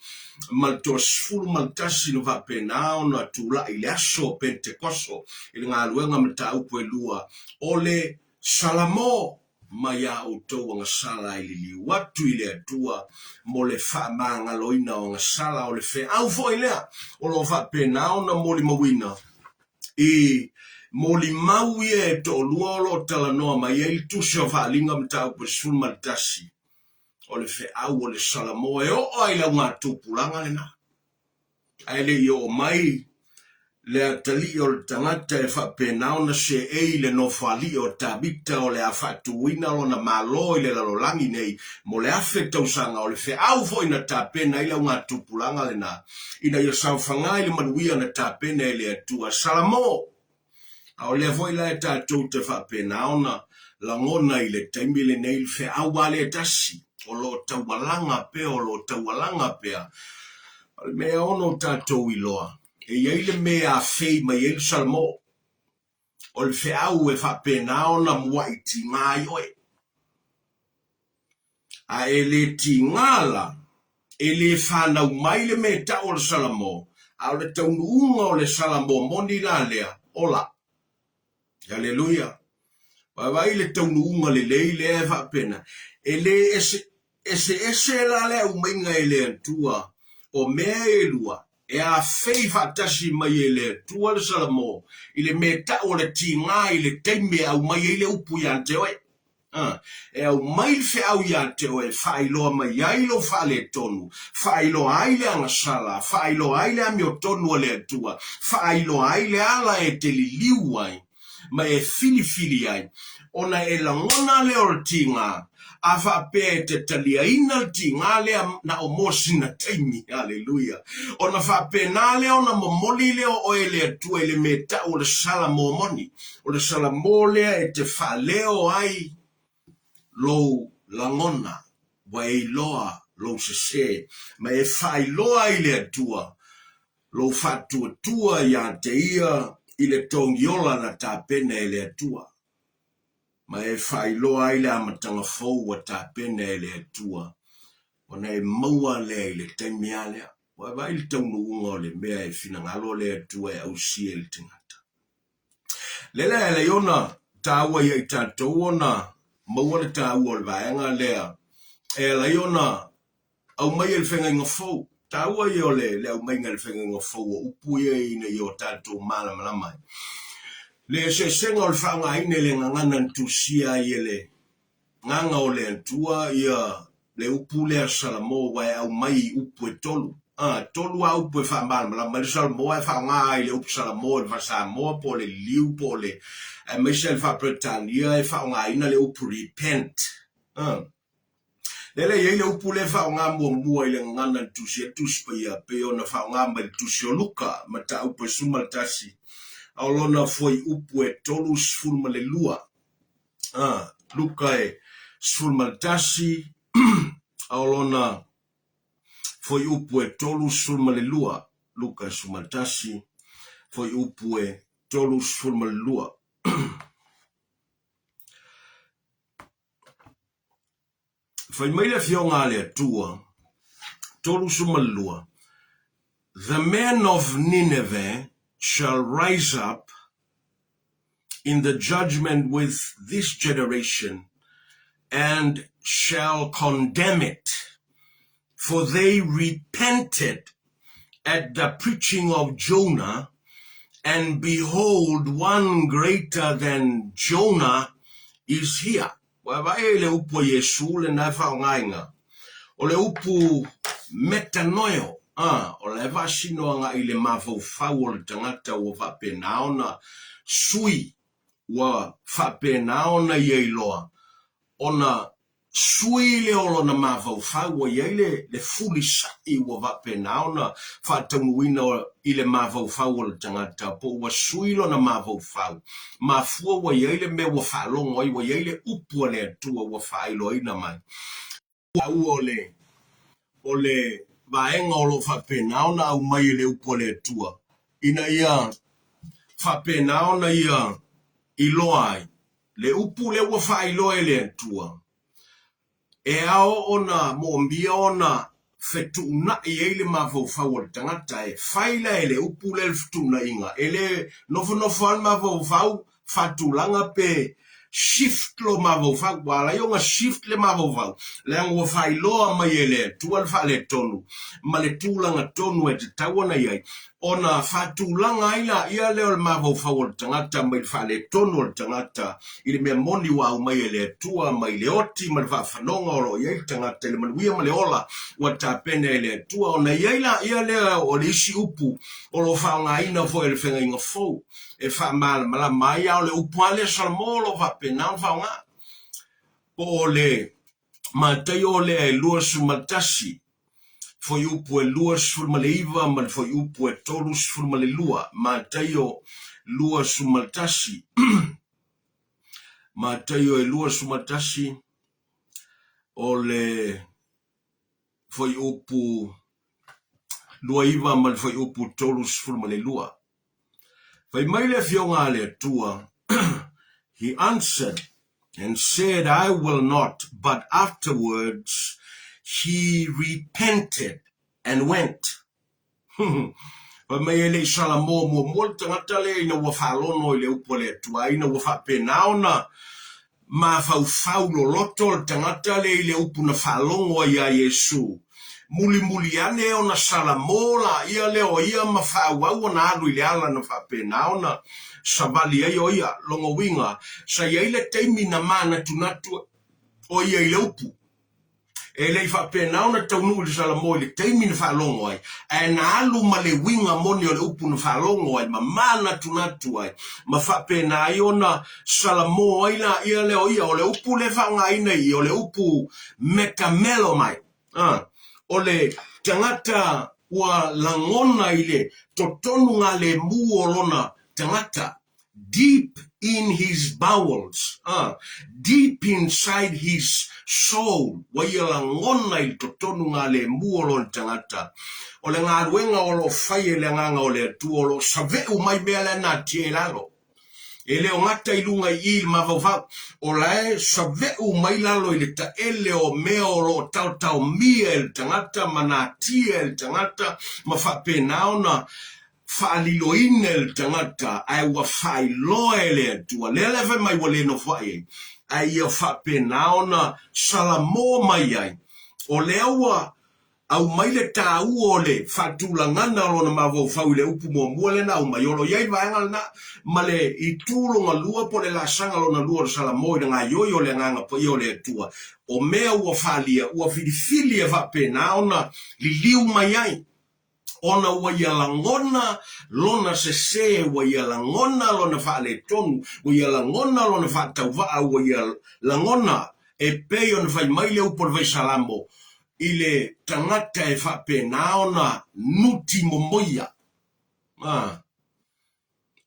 ma le 11 na faapena ona tulai i le aso o Penetekoso i le galuega mataupu e lua, o le Salamo mai a outou agasala e liliu atu i le Atua mo le faamagaloina o agasala, o le feau foi lea o lo o faapena ona molimauina i molimau ia e toalua o lo o talanoa mai ai le Tusi o Faaaliga Mataupu e 11, o le feau o le Salamo e oo lava i le augatupulaga lena. Ae le i oo mai le atalii o le tagata e faapena ona seei i le nofoalii o Tavita o le a faatuina lona malo i le lalolagi nei mo le 1000 tausaga, o le feau foi na tapena ai le augatupulaga lena ina ia saofaga i le manuia na tapena e le Atua. Salamo! A o lea foi la e tatou te faapena ona lagona i le taimi lenei le feau a le tasi o lo o taualaga pea, o lo o taualaga pea. O le mea e ono tatou iloa, e i ai le mea e afei mai ai le Salamo, o le feau e faapena ona muai tiga ai oe. A e le tiga la, e le fanau mai le mea tau o le Salamo, a o le taunuuga o le Salamo moni la lea, ola. Aleluia! Vaavaai le taunuuga lelei lea e faapena, e le ese, eseese la le aumaiga e le Atua o mea e lua, e afei faatasi mai e le Atua le Salamo i le mea tau o le tiga i le taimi e aumai ai le upu ia te oe. A, e aumai le feau ia te oe e faailoa mai ai lou faaletonu, faailoa ai le agasala, faailoa ai le amiotonu a le Atua, faailoa ai le ala e te liliu ai ma e filifili ai, ona e lagona lea o le tiga, a faapea e te taliaina le tiga lea na o mo sina taimi, aleluia, ona faapena lea ona momoli lea o oe e le Atua i le mea tau o le Salamo moni. O le Salamo lea e te faaleo ai lou lagona, ua e iloa lou sesē, ma e faailoa ai i le Atua lou faatuatua iā te Ia i le togiola na tapena e le Atua, ma e faailoa ai le amataga fou ua tapena e le Atua, ona e maua lea i le taimi a lea. Ua e vaai i le taunuuga o le mea e finagalo le Atua e ausia i le tagata. Le la e alai ona taua ia i tatou ona maua le taua o le vaega lea e alai ona aumai e le feagaiga fou. Taua ia o le le aumaiga e le feagaiga fou o upu ia ina ia o tatou malamalama ai. Le eseesega o le faaaogaina i le gagana na tusia ai e le gaga o le Atua ia le upu lea Salamo ua e aumai i upu e tolu. A, 3 lava upu e faamalamalama ai le Salamoa e faaaoga ai le upu Salamoa i le faa-Samoa po o le liliu po o le aemaise i le faa-Peretania e faaaogaina le upu repent. A. Lea e i ai le upu lea e faaaoga muamua i le gagana i le Tusi a le Tusi Paia e pei ona faaaoga mai i le Tusi o Luka, mataupu e 11, a o lona fuaiupu e 32. A, Luka e 11, a o lona fuaiupu e 32, Luka 11, fuaiupu e 32. Fai mai le Afioga a le Atua, 32, The men of Nineveh shall rise up in the judgment with this generation and shall condemn it, for they repented at the preaching of Jonah, and behold, one greater than Jonah is here. Ua vaai i le upu a Iesū lena e faaaogaina, o le upu metanoeo, a, o la e faasino agai i le mafaufau o le tagata ua faapena ona sui, ua faapena ona ia iloa ona sui lea o lona mafaufau, ua i ai le, le fulisa'i ua faapena ona faataunuuina i le mafaufau o le tagata, po ua sui lona mafaufau, mafua ua i ai le mea ua faalogo ai, ua i ai le upu a le Atua ua faailoaina mai. Ua o le, o le vaega o lo o faapena ona aumai e le upu a le Atua, ina ia faapena ona ia iloa ai le upu lea ua faailoa e le Atua, e ao ona moomia ona fetuunai ai le mafaufau o le tagata. E fai la e le upu lea le fetuunaiga, e le nofonofo lava le mafaufau faatulaga pe shift lo mafaufau. Ua ala ai ona shift le mafaufau, leaga ua faailoa mai e le Atua le faaletonu ma le tulaga tonu e tatau ona i ai, ona faatulaga ai laia lea o le mafaufau o le tagata mai le faaletonu o le tagata i le mea moni ua aumai e le Atua mai le oti ma le faafanoga o lo o i ai le tagata i le manuia ma le ola ua tapena e le Atua, ona i ai laia lea o le isi upu o lo o faaaogaina foi e le Feagaiga Fou e faamalamalama ai, a o le upu lava lea Salamo o lo o faapena ona faaaoga, po o le Mataio lea e 21, fuaiupu e 29 ma le fuaiupu e 32, Mataio 21, Mataio e 21, o le fuaiupu 29 ma le fuaiupu 32. Fai mai le Afioga a le Atua, He answered and said, I will not, but afterwards he repented and went. Fai mai e le i Salamo muamua le tagata lea ina ua faalono i le upu a le Atua, ina ua faapena ona mafaufau loloto le tagata lea i le upu na faalogo ai iā Iesu. Mulimuli ane ona salamo laia lea o ia ma faaauau ona alu i le ala na faapena ona savali ai o ia. Lona uiga, sa i ai le taimi na manatunatu o ia i le upu. E le i faapena ona taunuu i le Salamo i le taimi na faalogo ai, ae na alu ma le uiga moni o le upu na faalogo ai ma manatunatu ai, ma faapena ai ona salamo ai laia lea o ia. O le upu lea e faaaogaina i i, o le upu metamelomai. A, o le tagata ua lagona i le totonu galemu o lona tagata, deep in his bowels, a, deep inside his soul, ua ia lagona i le totonu galemu o lona tagata. O le galuega o lo o fai e le Agaga o le Atua, o lo o saveu mai mea la e natia i lalo. E le o gata i luga i i i le mafaufau, o la e saveu mai lalo i le taele o mea o lo o taotaomia e le tagata ma natia e le tagata ma faapena ona faaliloina e le tagata ae ua faailoa e le Atua. Lea la e fai mai ua le nofoai ai, ae ia faapena ona salamo mai ai, o lea ua aumai le taua o le faatulagana o lona mafaufau i le upu muamua lea na aumai, o lo o i ai le vaega lena, ma le itu lona lua po o le laasaga lona lua o le Salamo i le gaoioi o le Agaga Paia o le Atua, o mea ua falia, ua filifili e faapena ona liliu mai ai. Ona ua ia lagona lona sesē, ua ia lagona lona faaletonu, ua ia lagona lona faatauvaa, ua ia lagona e pei ona fai mai le upu a le Fai Salamo i le tagata e faapena ona nuti momoia. A,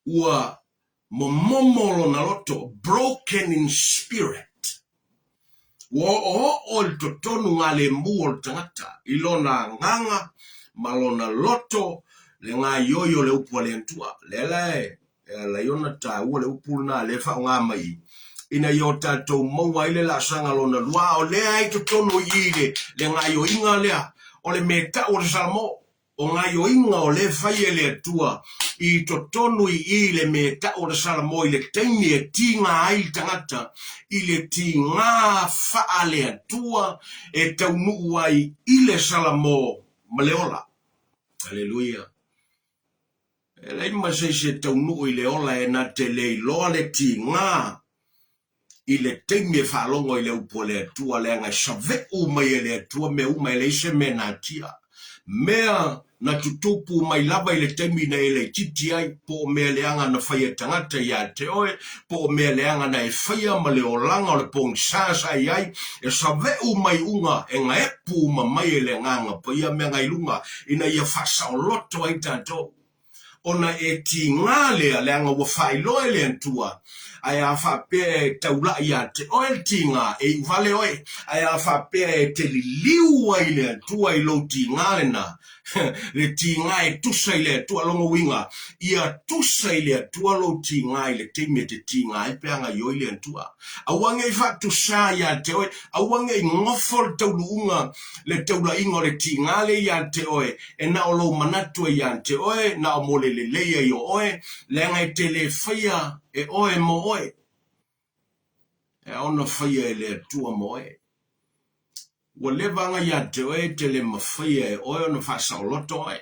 ua momomo lona loto, broken in spirit. Ua oooo i totonu galemu o le tagata i lona agaga ma lona loto le gaoioi o le upu a le Atua. Lea la e ala ai ona taua le upu lena lea e faaaoga mai ina ia o tatou maua ai le laasaga lona lua, a o lea i totonu i i le gaoioiga lea o le mea tau o le Salamo. O gaoioiga o lea e fai e le Atua i totonu i i le mea tau o le Salamo i le taimi e tiga ai le tagata i le tiga faale-Atua e taunuu ai i le Salamo ma le ola. Aleluia! E leai ma se isi e taunuu i le ola e na te le iloa le tiga i le taimi e faalogo i le upu a le Atua, leaga e saveʻu mai e le Atua mea uma, e leai se mea natia. Mea na tutupu mai lava i le taimi na e laitiiti ai, po o mea leaga na fai e tagata ia te oe, po o mea leaga na e faia ma le olaga o le pogisa sa i ai, e saveʻu mai uga, e gaepu uma mai e le Agaga Paia mea gai luga, ina ia faasaoloto ai tatou. Ona e tiga lea, leaga ua faailoa e le Atua, ae a faapea e taulai ia te oe le tiga, e iu vale oe, ae a faapea e te liliu ai i le Atua i lou tiga lena, le tiga e tusa i le Atua, lona uiga, ia tusa i le Atua lou tiga i le taimi e te tiga ai pe a gaioi le Atua. Aua ne i faatusa ia te oe, aua ne i nofo le tauluuga, le taulaiga o le tiga lea ia te oe, E na o lou manatu e ia te oe, na o mo le lelei ai o oe, leaga e te lē faia e oe mo oe, e ao ona faia e le Atua mo oe. Ua leva ana ia te oe e te lē mafaia e oe ona faasaoloto oe.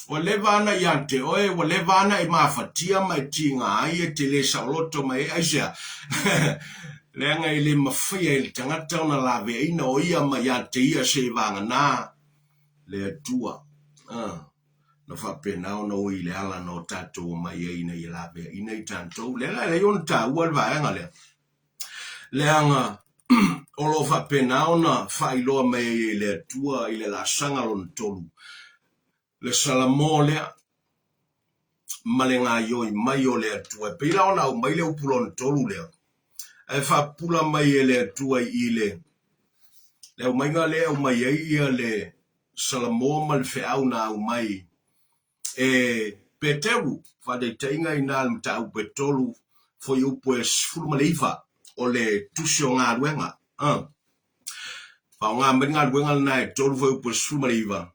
Ua leva ana ia te oe, ua leva ana e mafatia ma e tiga ai e te lē saoloto mai ai. Aisea? Leaga e lē mafaia e le tagata ona laveaina o ia ma ia te ia seivagana le Atua, na faapena ona oi i le ala na o tatou omai ai ina ia laveaina i tatou. Lea la e leai ona taua le vaega lea, leaga o lo o faapena ona faailoa mai ai e le Atua i le laasaga lona tolu, le Salamo lea ma le gaoioi mai o le Atua. E pei la ona aumai le upu lona tolu lea, ae faapupula mai e le Atua i le le aumaiga lea e aumai ai ia le Salamo ma le feau na aumai e Peteru, faataitaiga ina le mataupu e 3 fuaiupu e 19 o le Tusi o Galuega. Faaaoga mai le galuega lena e 3 fuaiupu e 19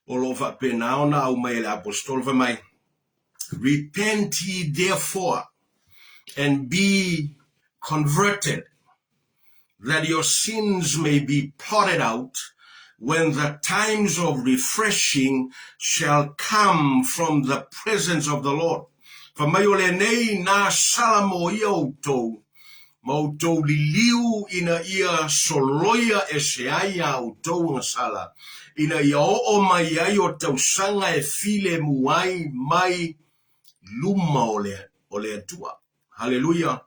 o lo o faapena ona aumai e le Aposetolo fai mai, Repent ye therefore and be converted, that your sins may be blotted out when the times of refreshing shall come from the presence of the Lord. Fai mai o lenei na salamo ia outou ma outou liliu ina ia soloia ese ai a outou agasala, ina ia oo mai ai o tausaga e filemu ai mai luma o le, o le Atua. Haleluia!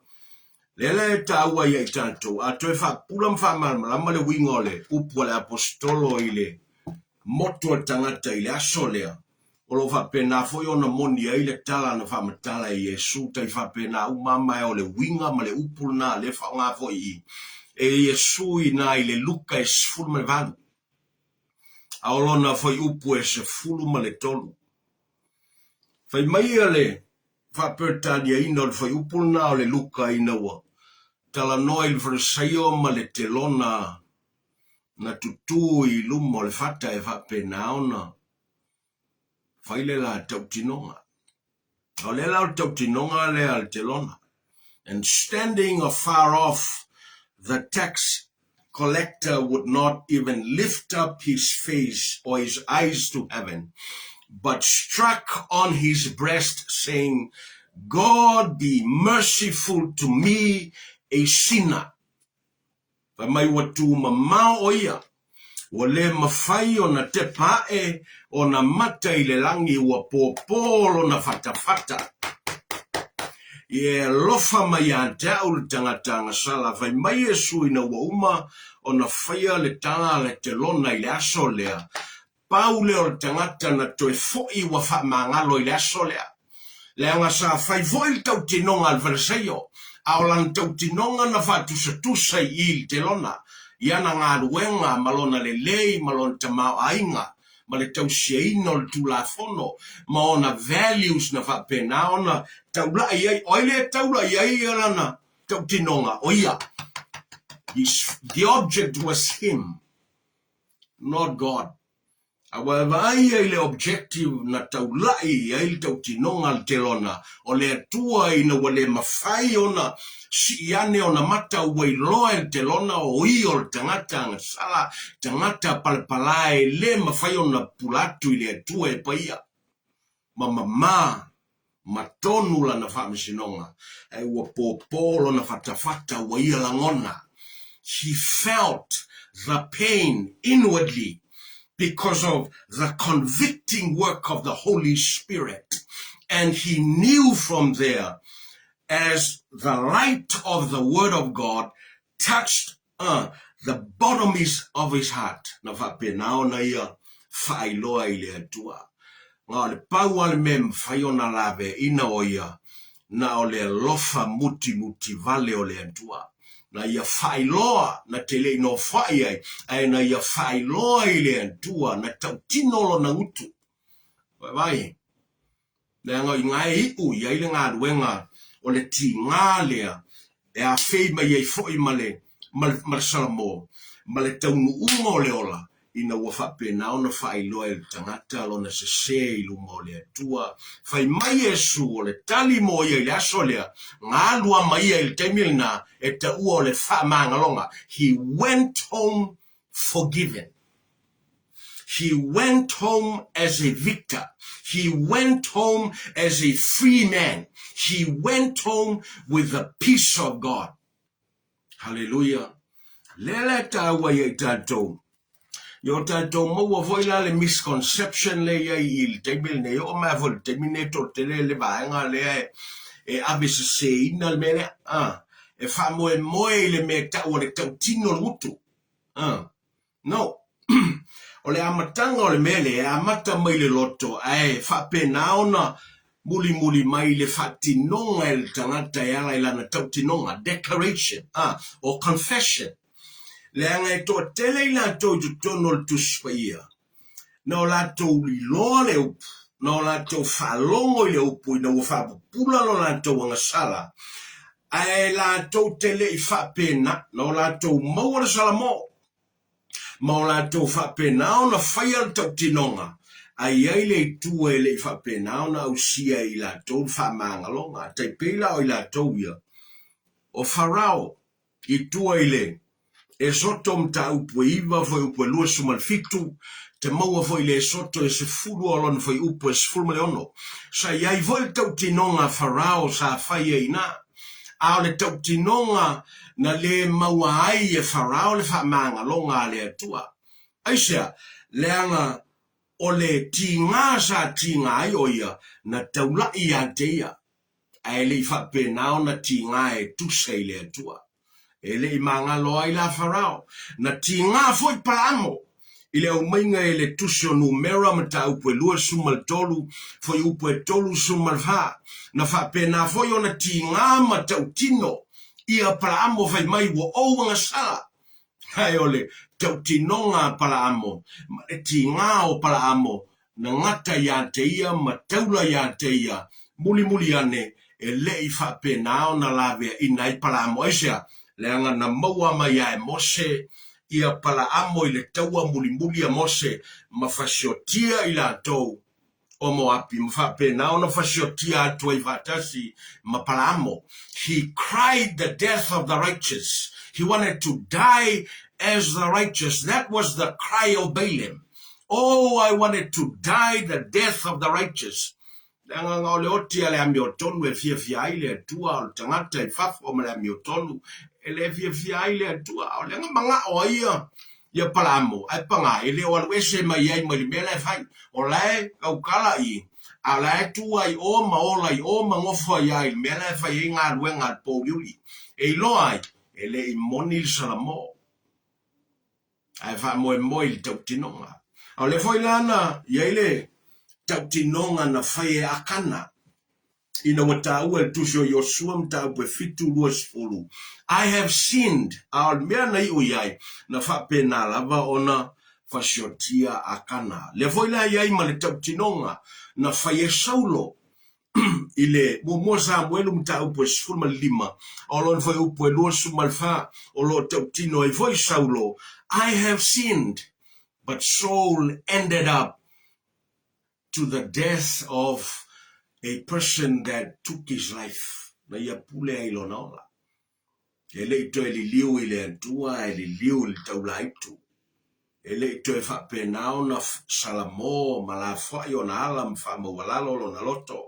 Lea la e taua ia i tatou, a toe faapula ma faamalamalama le uiga o le upu a le Aposetolo i le motu o le tagata i le aso lea, o lo o faapena foi ona moni ai le tala na faamatala e Iesu, tai faapena uma lava, ma e o le uiga ma le upu lena lea e faaaoga foi i i e Iesu i ina i le Luka e 18, a o lona fuaiupu e 13. Fai mai ia le faa-Peretaniaina o le fuaiupu lena o le Luka ina ua talanoa i le Farisaio ma le Telona na tutū i luma o le fata e faapena ona fai le la tautinoga. O lea la o le tautinoga lea a le Telona. And standing afar off, the tax collector would not even lift up his face or his eyes to heaven, but struck on his breast, saying, God be merciful to me, a sinner. Fai mai ua tū mamao ʻo ia. Ua le mafai ona tepa ae ona mata i le lagi ua pōpō lona fatafata. Ia e alofa mai ia te au le tagata agasala, fai mai Iesu ina ua uma ona faia le tala a le telona i le aso lea, Pau lea o le tagata na toe fo'i ua faamagalo i le aso lea. Leaga sa fai foi le tautinoga a le Farisaio, a o lana tautinoga na faatusatusa i i le telona, i ana galuega ma lona lelei ma lona tamaoaiga ma le tausiaina o le Tulafono ma ona values na faapena ona taula'i ai. O ai lea e taula i ai lana tautinoga? O ia. The object was him. Not God. A ua e vaai ia i le objective na taula'i i ai le tautinoga a le telona o le Atua ina ua le mafai ona sii ane ona mata ua iloa e le telona o ia o le tagata agasala, tagata palapala e le mafai ona pula atu i le Atua e paia. Ma mamā ma tonu lana faamasinoga, ae ua pōpō lona fatafata ua ia lagona. He felt the pain inwardly because of the convicting work of the Holy Spirit and he knew from there as the light of the Word of God touched A, the bottom is of his heart, na faapena ona ia faailoa i le Atua. Na o le pau a le mea e mafai ona laveaina o ia, na o le alofa mutimuti vale o le Atua. Na ia faailoa, na te le i nofoai ai, ae na ia faailoa i le Atua, na tautino lona gutu. Vaai, Leaga i ina e iu i ai le galuega o le tiga lea e afei mai ai foi ma le, ma le, ma le Salamo, ma le taunuuga o le ola, ina ua faapena ona faailoa e le tagata lona sese i luma o le Atua. Fai mai Iesu, o le tali mo ia i le aso lea, na alu ama ia i le taimi lena e taua o le faamagaloga. He went home forgiven. He went home as a victor. He went home as a free man. He went home with the peace of God. Hallelujah. Lea la e tāua ia i tātou. I o tātou maua foi la le misconception le ia i le taimi lenei, o mai foi le taimi nei tō tele le vaega lea e, e ave seseina le mea lea. Ah, e faamoemoe i le mea e tau o le tautino le gutu. Ah. No. O le amataga o le mea lea, e amata mai le loto, ae faapena ona mulimuli mai le faatinoga e le tagata e ala i lana tautinoga, declaration, a, or confession. Leaga e toatele i latou i totonu o le Tusi Paia, na o latou iloa le upu, na o latou faalogo i le upu ina ua faapupula lo latou agasala, ae latou te le i faapena, na o latou maua le salamo, ma o latou faapena ona faia le tautinoga, ae i ai le itu e le i faapena ona ausia e i latou le faamagaloga. Tai pei la o i latou ia, o Farao, I tua i le Esoto mataupu e 9 fuaiupu e 27, te maua foi i le Esoto e 10 o lona fuaiupu e 16. Sa i ai foi le tautinoga a Farao sa fai ai ina, a o le tautinoga na le maua ai e Farao le faamagaloga a le Atua. Aisea? Leaga o le tiga sa tiga ai o ia, na taula'i ia te ia. Ae le i faapena ona tiga e tusa i le Atua. E le i magalo ai la Farao. Na tiga foi Palaamo i le aumaiga e le tusi o Numera mataupu e 23, fuaiupu e 34. Na faapena foi ona tiga ma tautino ia Palaamo fai mai ua ou agasala. Ae o le tautinoga a Palaamo ma le tiga o Palaamo na gata ia te ia ma taula ia te ia, mulimuli ane, e le i faapena ona laveaina ai Palaamo. Aisea? Leaga na maua mai ia e Mose ia Palaamo i le taua mulimuli a Mose ma fasiotia i latou o Moapi, ma faapena ona fasiotia atu ai faatasi ma Palaamo. He cried the death of the righteous. He wanted to die as the righteous. That was the cry of Balaam. Oh, I wanted to die the death of the righteous. Leaga o le oti a le amiotonu e fiafia ai le Atua, o le tagata i fafo ma le amiotonu e le fiafia ai le Atua. O le aga manao a ia. Ia Palaamo, ae paga, e le o alu ese mai ai mai le mea la e fai. O la e tautala i, a o la e tu ai i o ma ola i o ma nofo ai lava i le mea la e fai ai galuega a le pouliuli. E iloa ai, e le i moni le Salamo, ae faamoemoe i le tautinoga. A o lea foi la na i ai le tautinoga na fai e Akana, ina ua taua e le Tusi o Iosua mataupu e 7:20, I have sinned, a o le mea na iu i ai, na faapena lava ona fasiotia Akana. Lea foi la i ai ma le tautinoga na fai e Saulo i le muamua Samuelu mataupu e 15, a o lona foi upu e 24, o lo o tautino ai foi Saulo, I have sinned, but Saul ended up to the death of a person that took his life, na ia pule ai lona ola. E le i toe liliu i le Atua ae liliu i le taulaitu. E le i toe faapena ona salamo ma lafoai ona ala ma faamaualalo lona loto.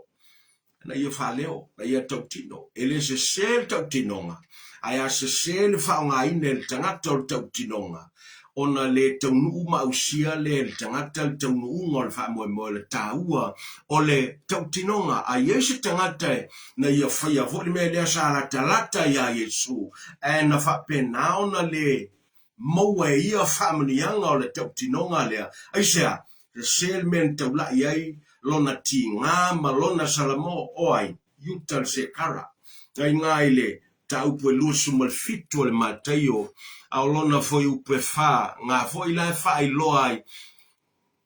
Na ia faaleo, na ia tautino. E le sese le tautinoga, ae a sese le faaaogaina e le tagata o le tautinoga, ona le taunuu ma ausia lea e le tagata le taunuuga o le faamoemoe o le taua o le tautinoga. A i ai se tagata e na ia faia foi le mea lea sa latalata iā Iesu, ae na faapena ona le maua e ia faamanuiaga o le tautinoga lea, aisea? Sese le mea na taulai ai lona tigā ma lona salamo, o ai? Iuta le Sekara. Na iga i le taupu e 27 o le Mataio, a o lona foi upu e fa, ga foi la e faailoa ai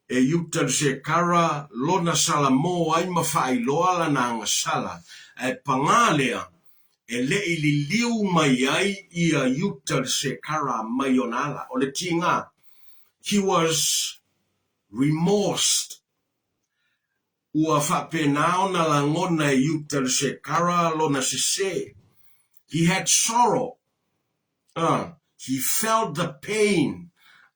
e Iuta le Sekara lona salamo ai ma faailoa lana agasala, ae pagā lea, e le i liliu mai ai ia Iuta le Sekara mai ona ala. O le tigā, he was remorsed. Ua faapena ona lagona e Iuta le Sekara lona sesē. He had sorrow. He felt the pain.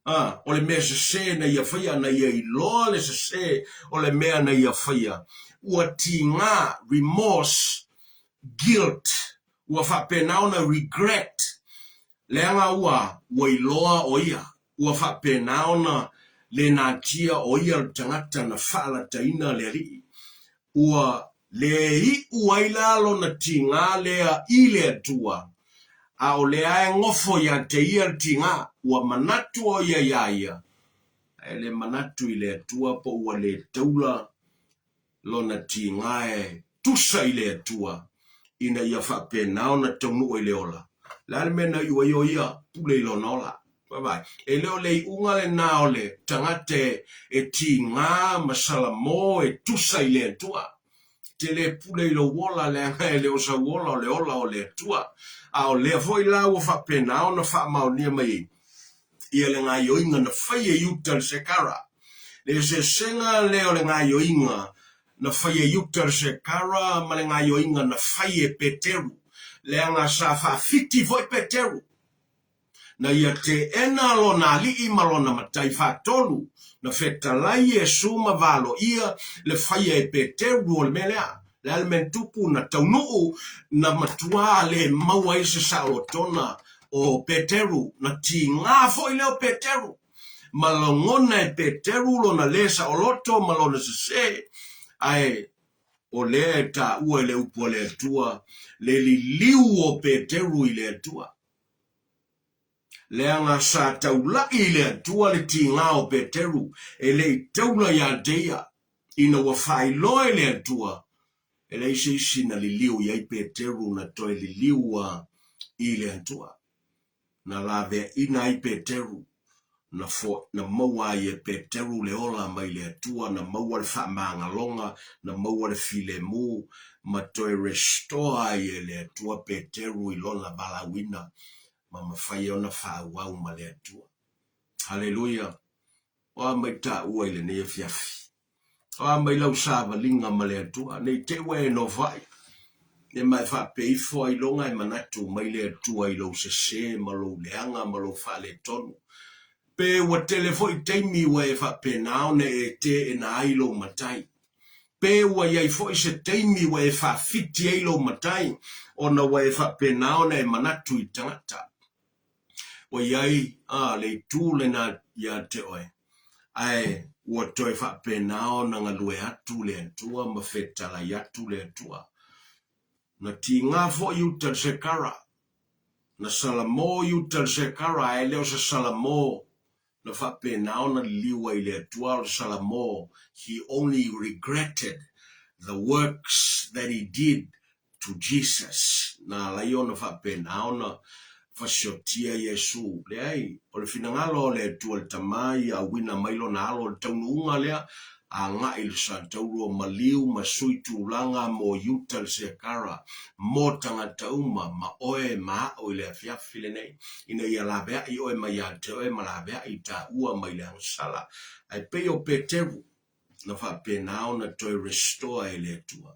O le mea sesē na ia faia, na ia iloa le sesē o le mea na ia faia. Ua tigā, remorse, guilt. Ua faapena ona regret. Leaga ua, ua iloa o ia, ua faapena ona le natia o ia le tagata na faalataina le alii. Ua le iu ai la lona tigā lea i le Atua, a o lea e gofo ia te ia le tigā, ua manatu o ia iā ia, ae le manatu i le Atua po ua le taula lona tigā e tusa i le Atua ina ia faapena ona taunuu ai le ola. O le a le mea na iu ai o ia pule i lona ola? Vaavaai, e le o le iuga lena o le tagata e tigā ma salamo e tusa i le Atua. Te le pule i lou ola leaga e le o sau ola o le ola o le Atua. A o lea foi la ua faapena ona faamaonia mai ai ia le gaioiga na fai e Iuta le Sekara. Le eseesega lea o le gaioiga na fai e Iuta le Sekara ma le gaioiga na fai e Peteru, leaga sa faafiti foi Peteru. Na ia teena lona alii ma lona matai faatolu, na fetalai Iesu ma valoia le faia e Peteru o le mea lea. Le a le mea na tupu, na taunuu, na matuā le maua ai se saolotona o Peteru, na tigā foi lea o Peteru. Ma lagona e Peteru lona lē saoloto ma lona sesē, ae o lea e taua i le upu a le Atua, le liliu o Peteru i le Atua. Leaga sa taulai i le Atua le tigā o Peteru e le i taula iā te ia, ina ua faailoa e le Atua, e leai se isi na liliu i ai Peteru na toe liliu a i le Atua. Na laveaina ai Peteru, na fo, na maua ai e Peteru le ola mai le Atua, na maua le faamagaloga, na maua le filemu, ma toe restore ai e le Atua Peteru i lona valaauina, ma mafai ai ona faaauau ma le Atua. Haleluia! O a mai taua i lenei afiafi? O a mai lau savaliga ma le Atua, ne i te i ua e nofoai, e ma e faapea ifo ailoga e manatu mai le Atua i lou sese ma lou leaga ma lou faaletonu. Pe ua tele foi taimi ua e faapena ona e teena ai lou matai. Pe ua i ai foi se taimi ua e faafiti ai lou matai ona ua e faapena ona e manatu i tagata. Ua i ai, a, le itu lena ia te oe, ae ua toe faapena ona galue atu le Atua ma fetalai atu le Atua. Na tiga foi Iuta i le Sekara. Na salamo Iuta i le Sekara, ae le o se salamo na faapena ona liliu ai i le Atua, a o le salamo, he only regretted the works that he did to Jesus, na ala ai ona faapena ona fasiotia Iesu. Leai, o le finagalo o le Atua le Tama ia auina mai Lona Alo, o le taunuuga lea, agai i le satauro maliu ma sui tulaga mo Iuta le Sekara, mo tagata uma, ma oe ma a'u i le afiafi lenei, ina ia laveai oe mai ia te oe ma laveai taua mai le agasala. Ae pei o Peteru, na faapena ona toe restore e le Atua.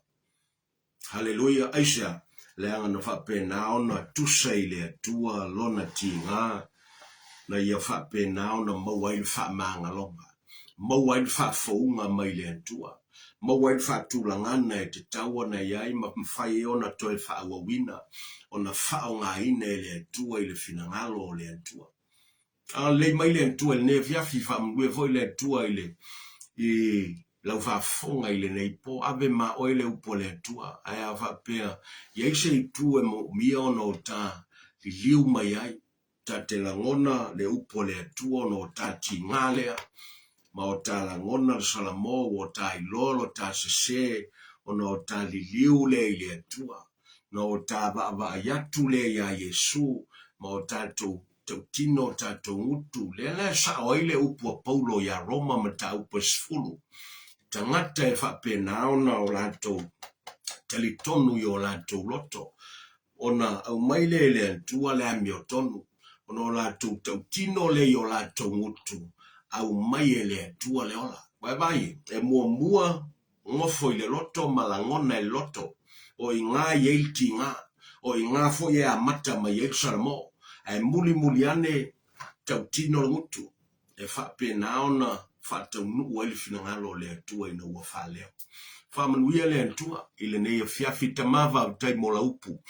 Haleluia! Aisea? Leaga na faapena ona tusa i le Atua Lona tiga, na ia faapena ona maua ai le faamagaloga, maua ai le faafouga mai le Atua, maua ai le faatulagana e tatau ona i ai ma mafai ai ona toe faaauauina, ona faaaogaina e le Atua i le finagalo o le Atua. Agalelei mai le Atua i lenei afiafi, faamanuia foi le Atua i le i lau faafofoga i lenei po. Ave ma oe le upu a le Atua, ae a faapea i ai se itu e moomia ona o ta liliu mai ai, ta te lagona le upu a le Atua ona o ta tiga lea, ma o ta lagona le salamo ua o ta iloa lo ta sese ona o ta liliu lea i le Atua, na o ta vaavaai atu lea iā Iesu ma o tatou tautino o tatou gutu. Lea la e sao ai le upu a Paulo iā Roma mataupu e 10, tagata e faapena ona o latou talitonu i o latou loto, ona aumai lea e le Atua le amiotonu, ona o latou tautino lea i o latou gutu, aumai e le Atua le ola. Vaevae, e muamua Nofo i le loto ma lagona e le loto, o iga i ai le tiga, o iga foi e amata mai ai le salamo, ae mulimuli ane tautino le gutu, e faapena ona faataunuu ai le finagalo o le Atua ina ua faaleo. Faamanuia le Atua i lenei afiafi. Tama faafetai mo lau upu.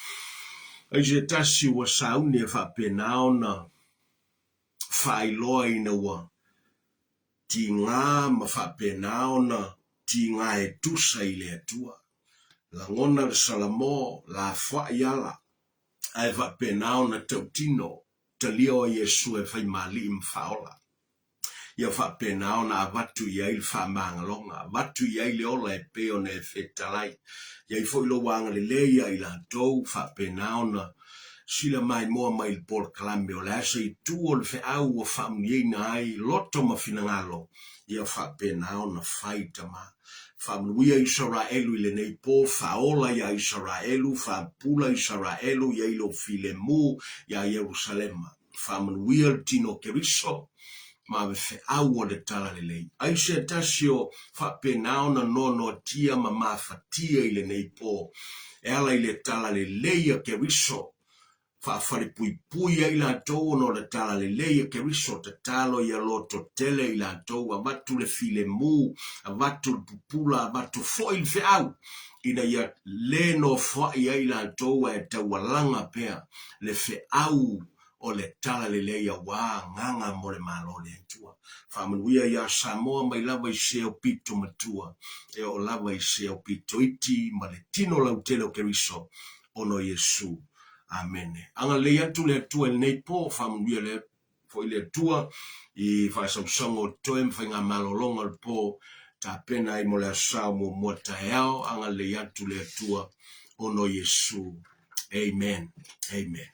Ai se tasi ua sauni e faapena ona faailoa ina ua Tiga ma faapena ona tiga e tusa i le Atua. Lagona le Salamo, lafoai ala, ae faapena ona tautino, talia oe Iesu e fai ma Alii ma Faaola. Ia faapena ona avatu i ai le faamagaloga, avatu i ai le ola e pei ona e fetalai. I ai foi lou agalelei ia i latou, faapena ona Sila maimoa mai i le polokalame o le a se itu o le feau ua faamanuiaina ai loto ma finagalo, ia faapena ona fai, Tama. Faamanuia Isaraelu i lenei po, faaola iā Isaraelu, faapula Isaraelu i ai lou filemu iā Ierusalema. Faamanuia le tino o Keriso ma ave feau o le Talalelei. Ai se tasi o faapena ona noanoatia ma mafatia i lenei po e ala i le Talalelei a Keriso, faafalepuipui ai latou ona o le Talalelei a Keriso, tatalo ia lototele i latou, avatu le filemu, avatu le pupula, avatu foi le feau, ina ia le nofoai ai latou ae taualaga pea le feau o le Talalelei auā agaga mo le Malo o le Atua. Faamanuia iā Samoa mai lava i se aupito matua e oo lava i se aupito iti ma le tino lautele o Keriso ona o Iesu. Amene. Agalelei atu le Atua i lenei po, faamanuia le foi le Atua i faasausauga o totoe ma faigamalologa o le po tapena ai mo le Aso Sa o muamua taeao. Agalelei atu le Atua ona o Iesu. Amen. Amen.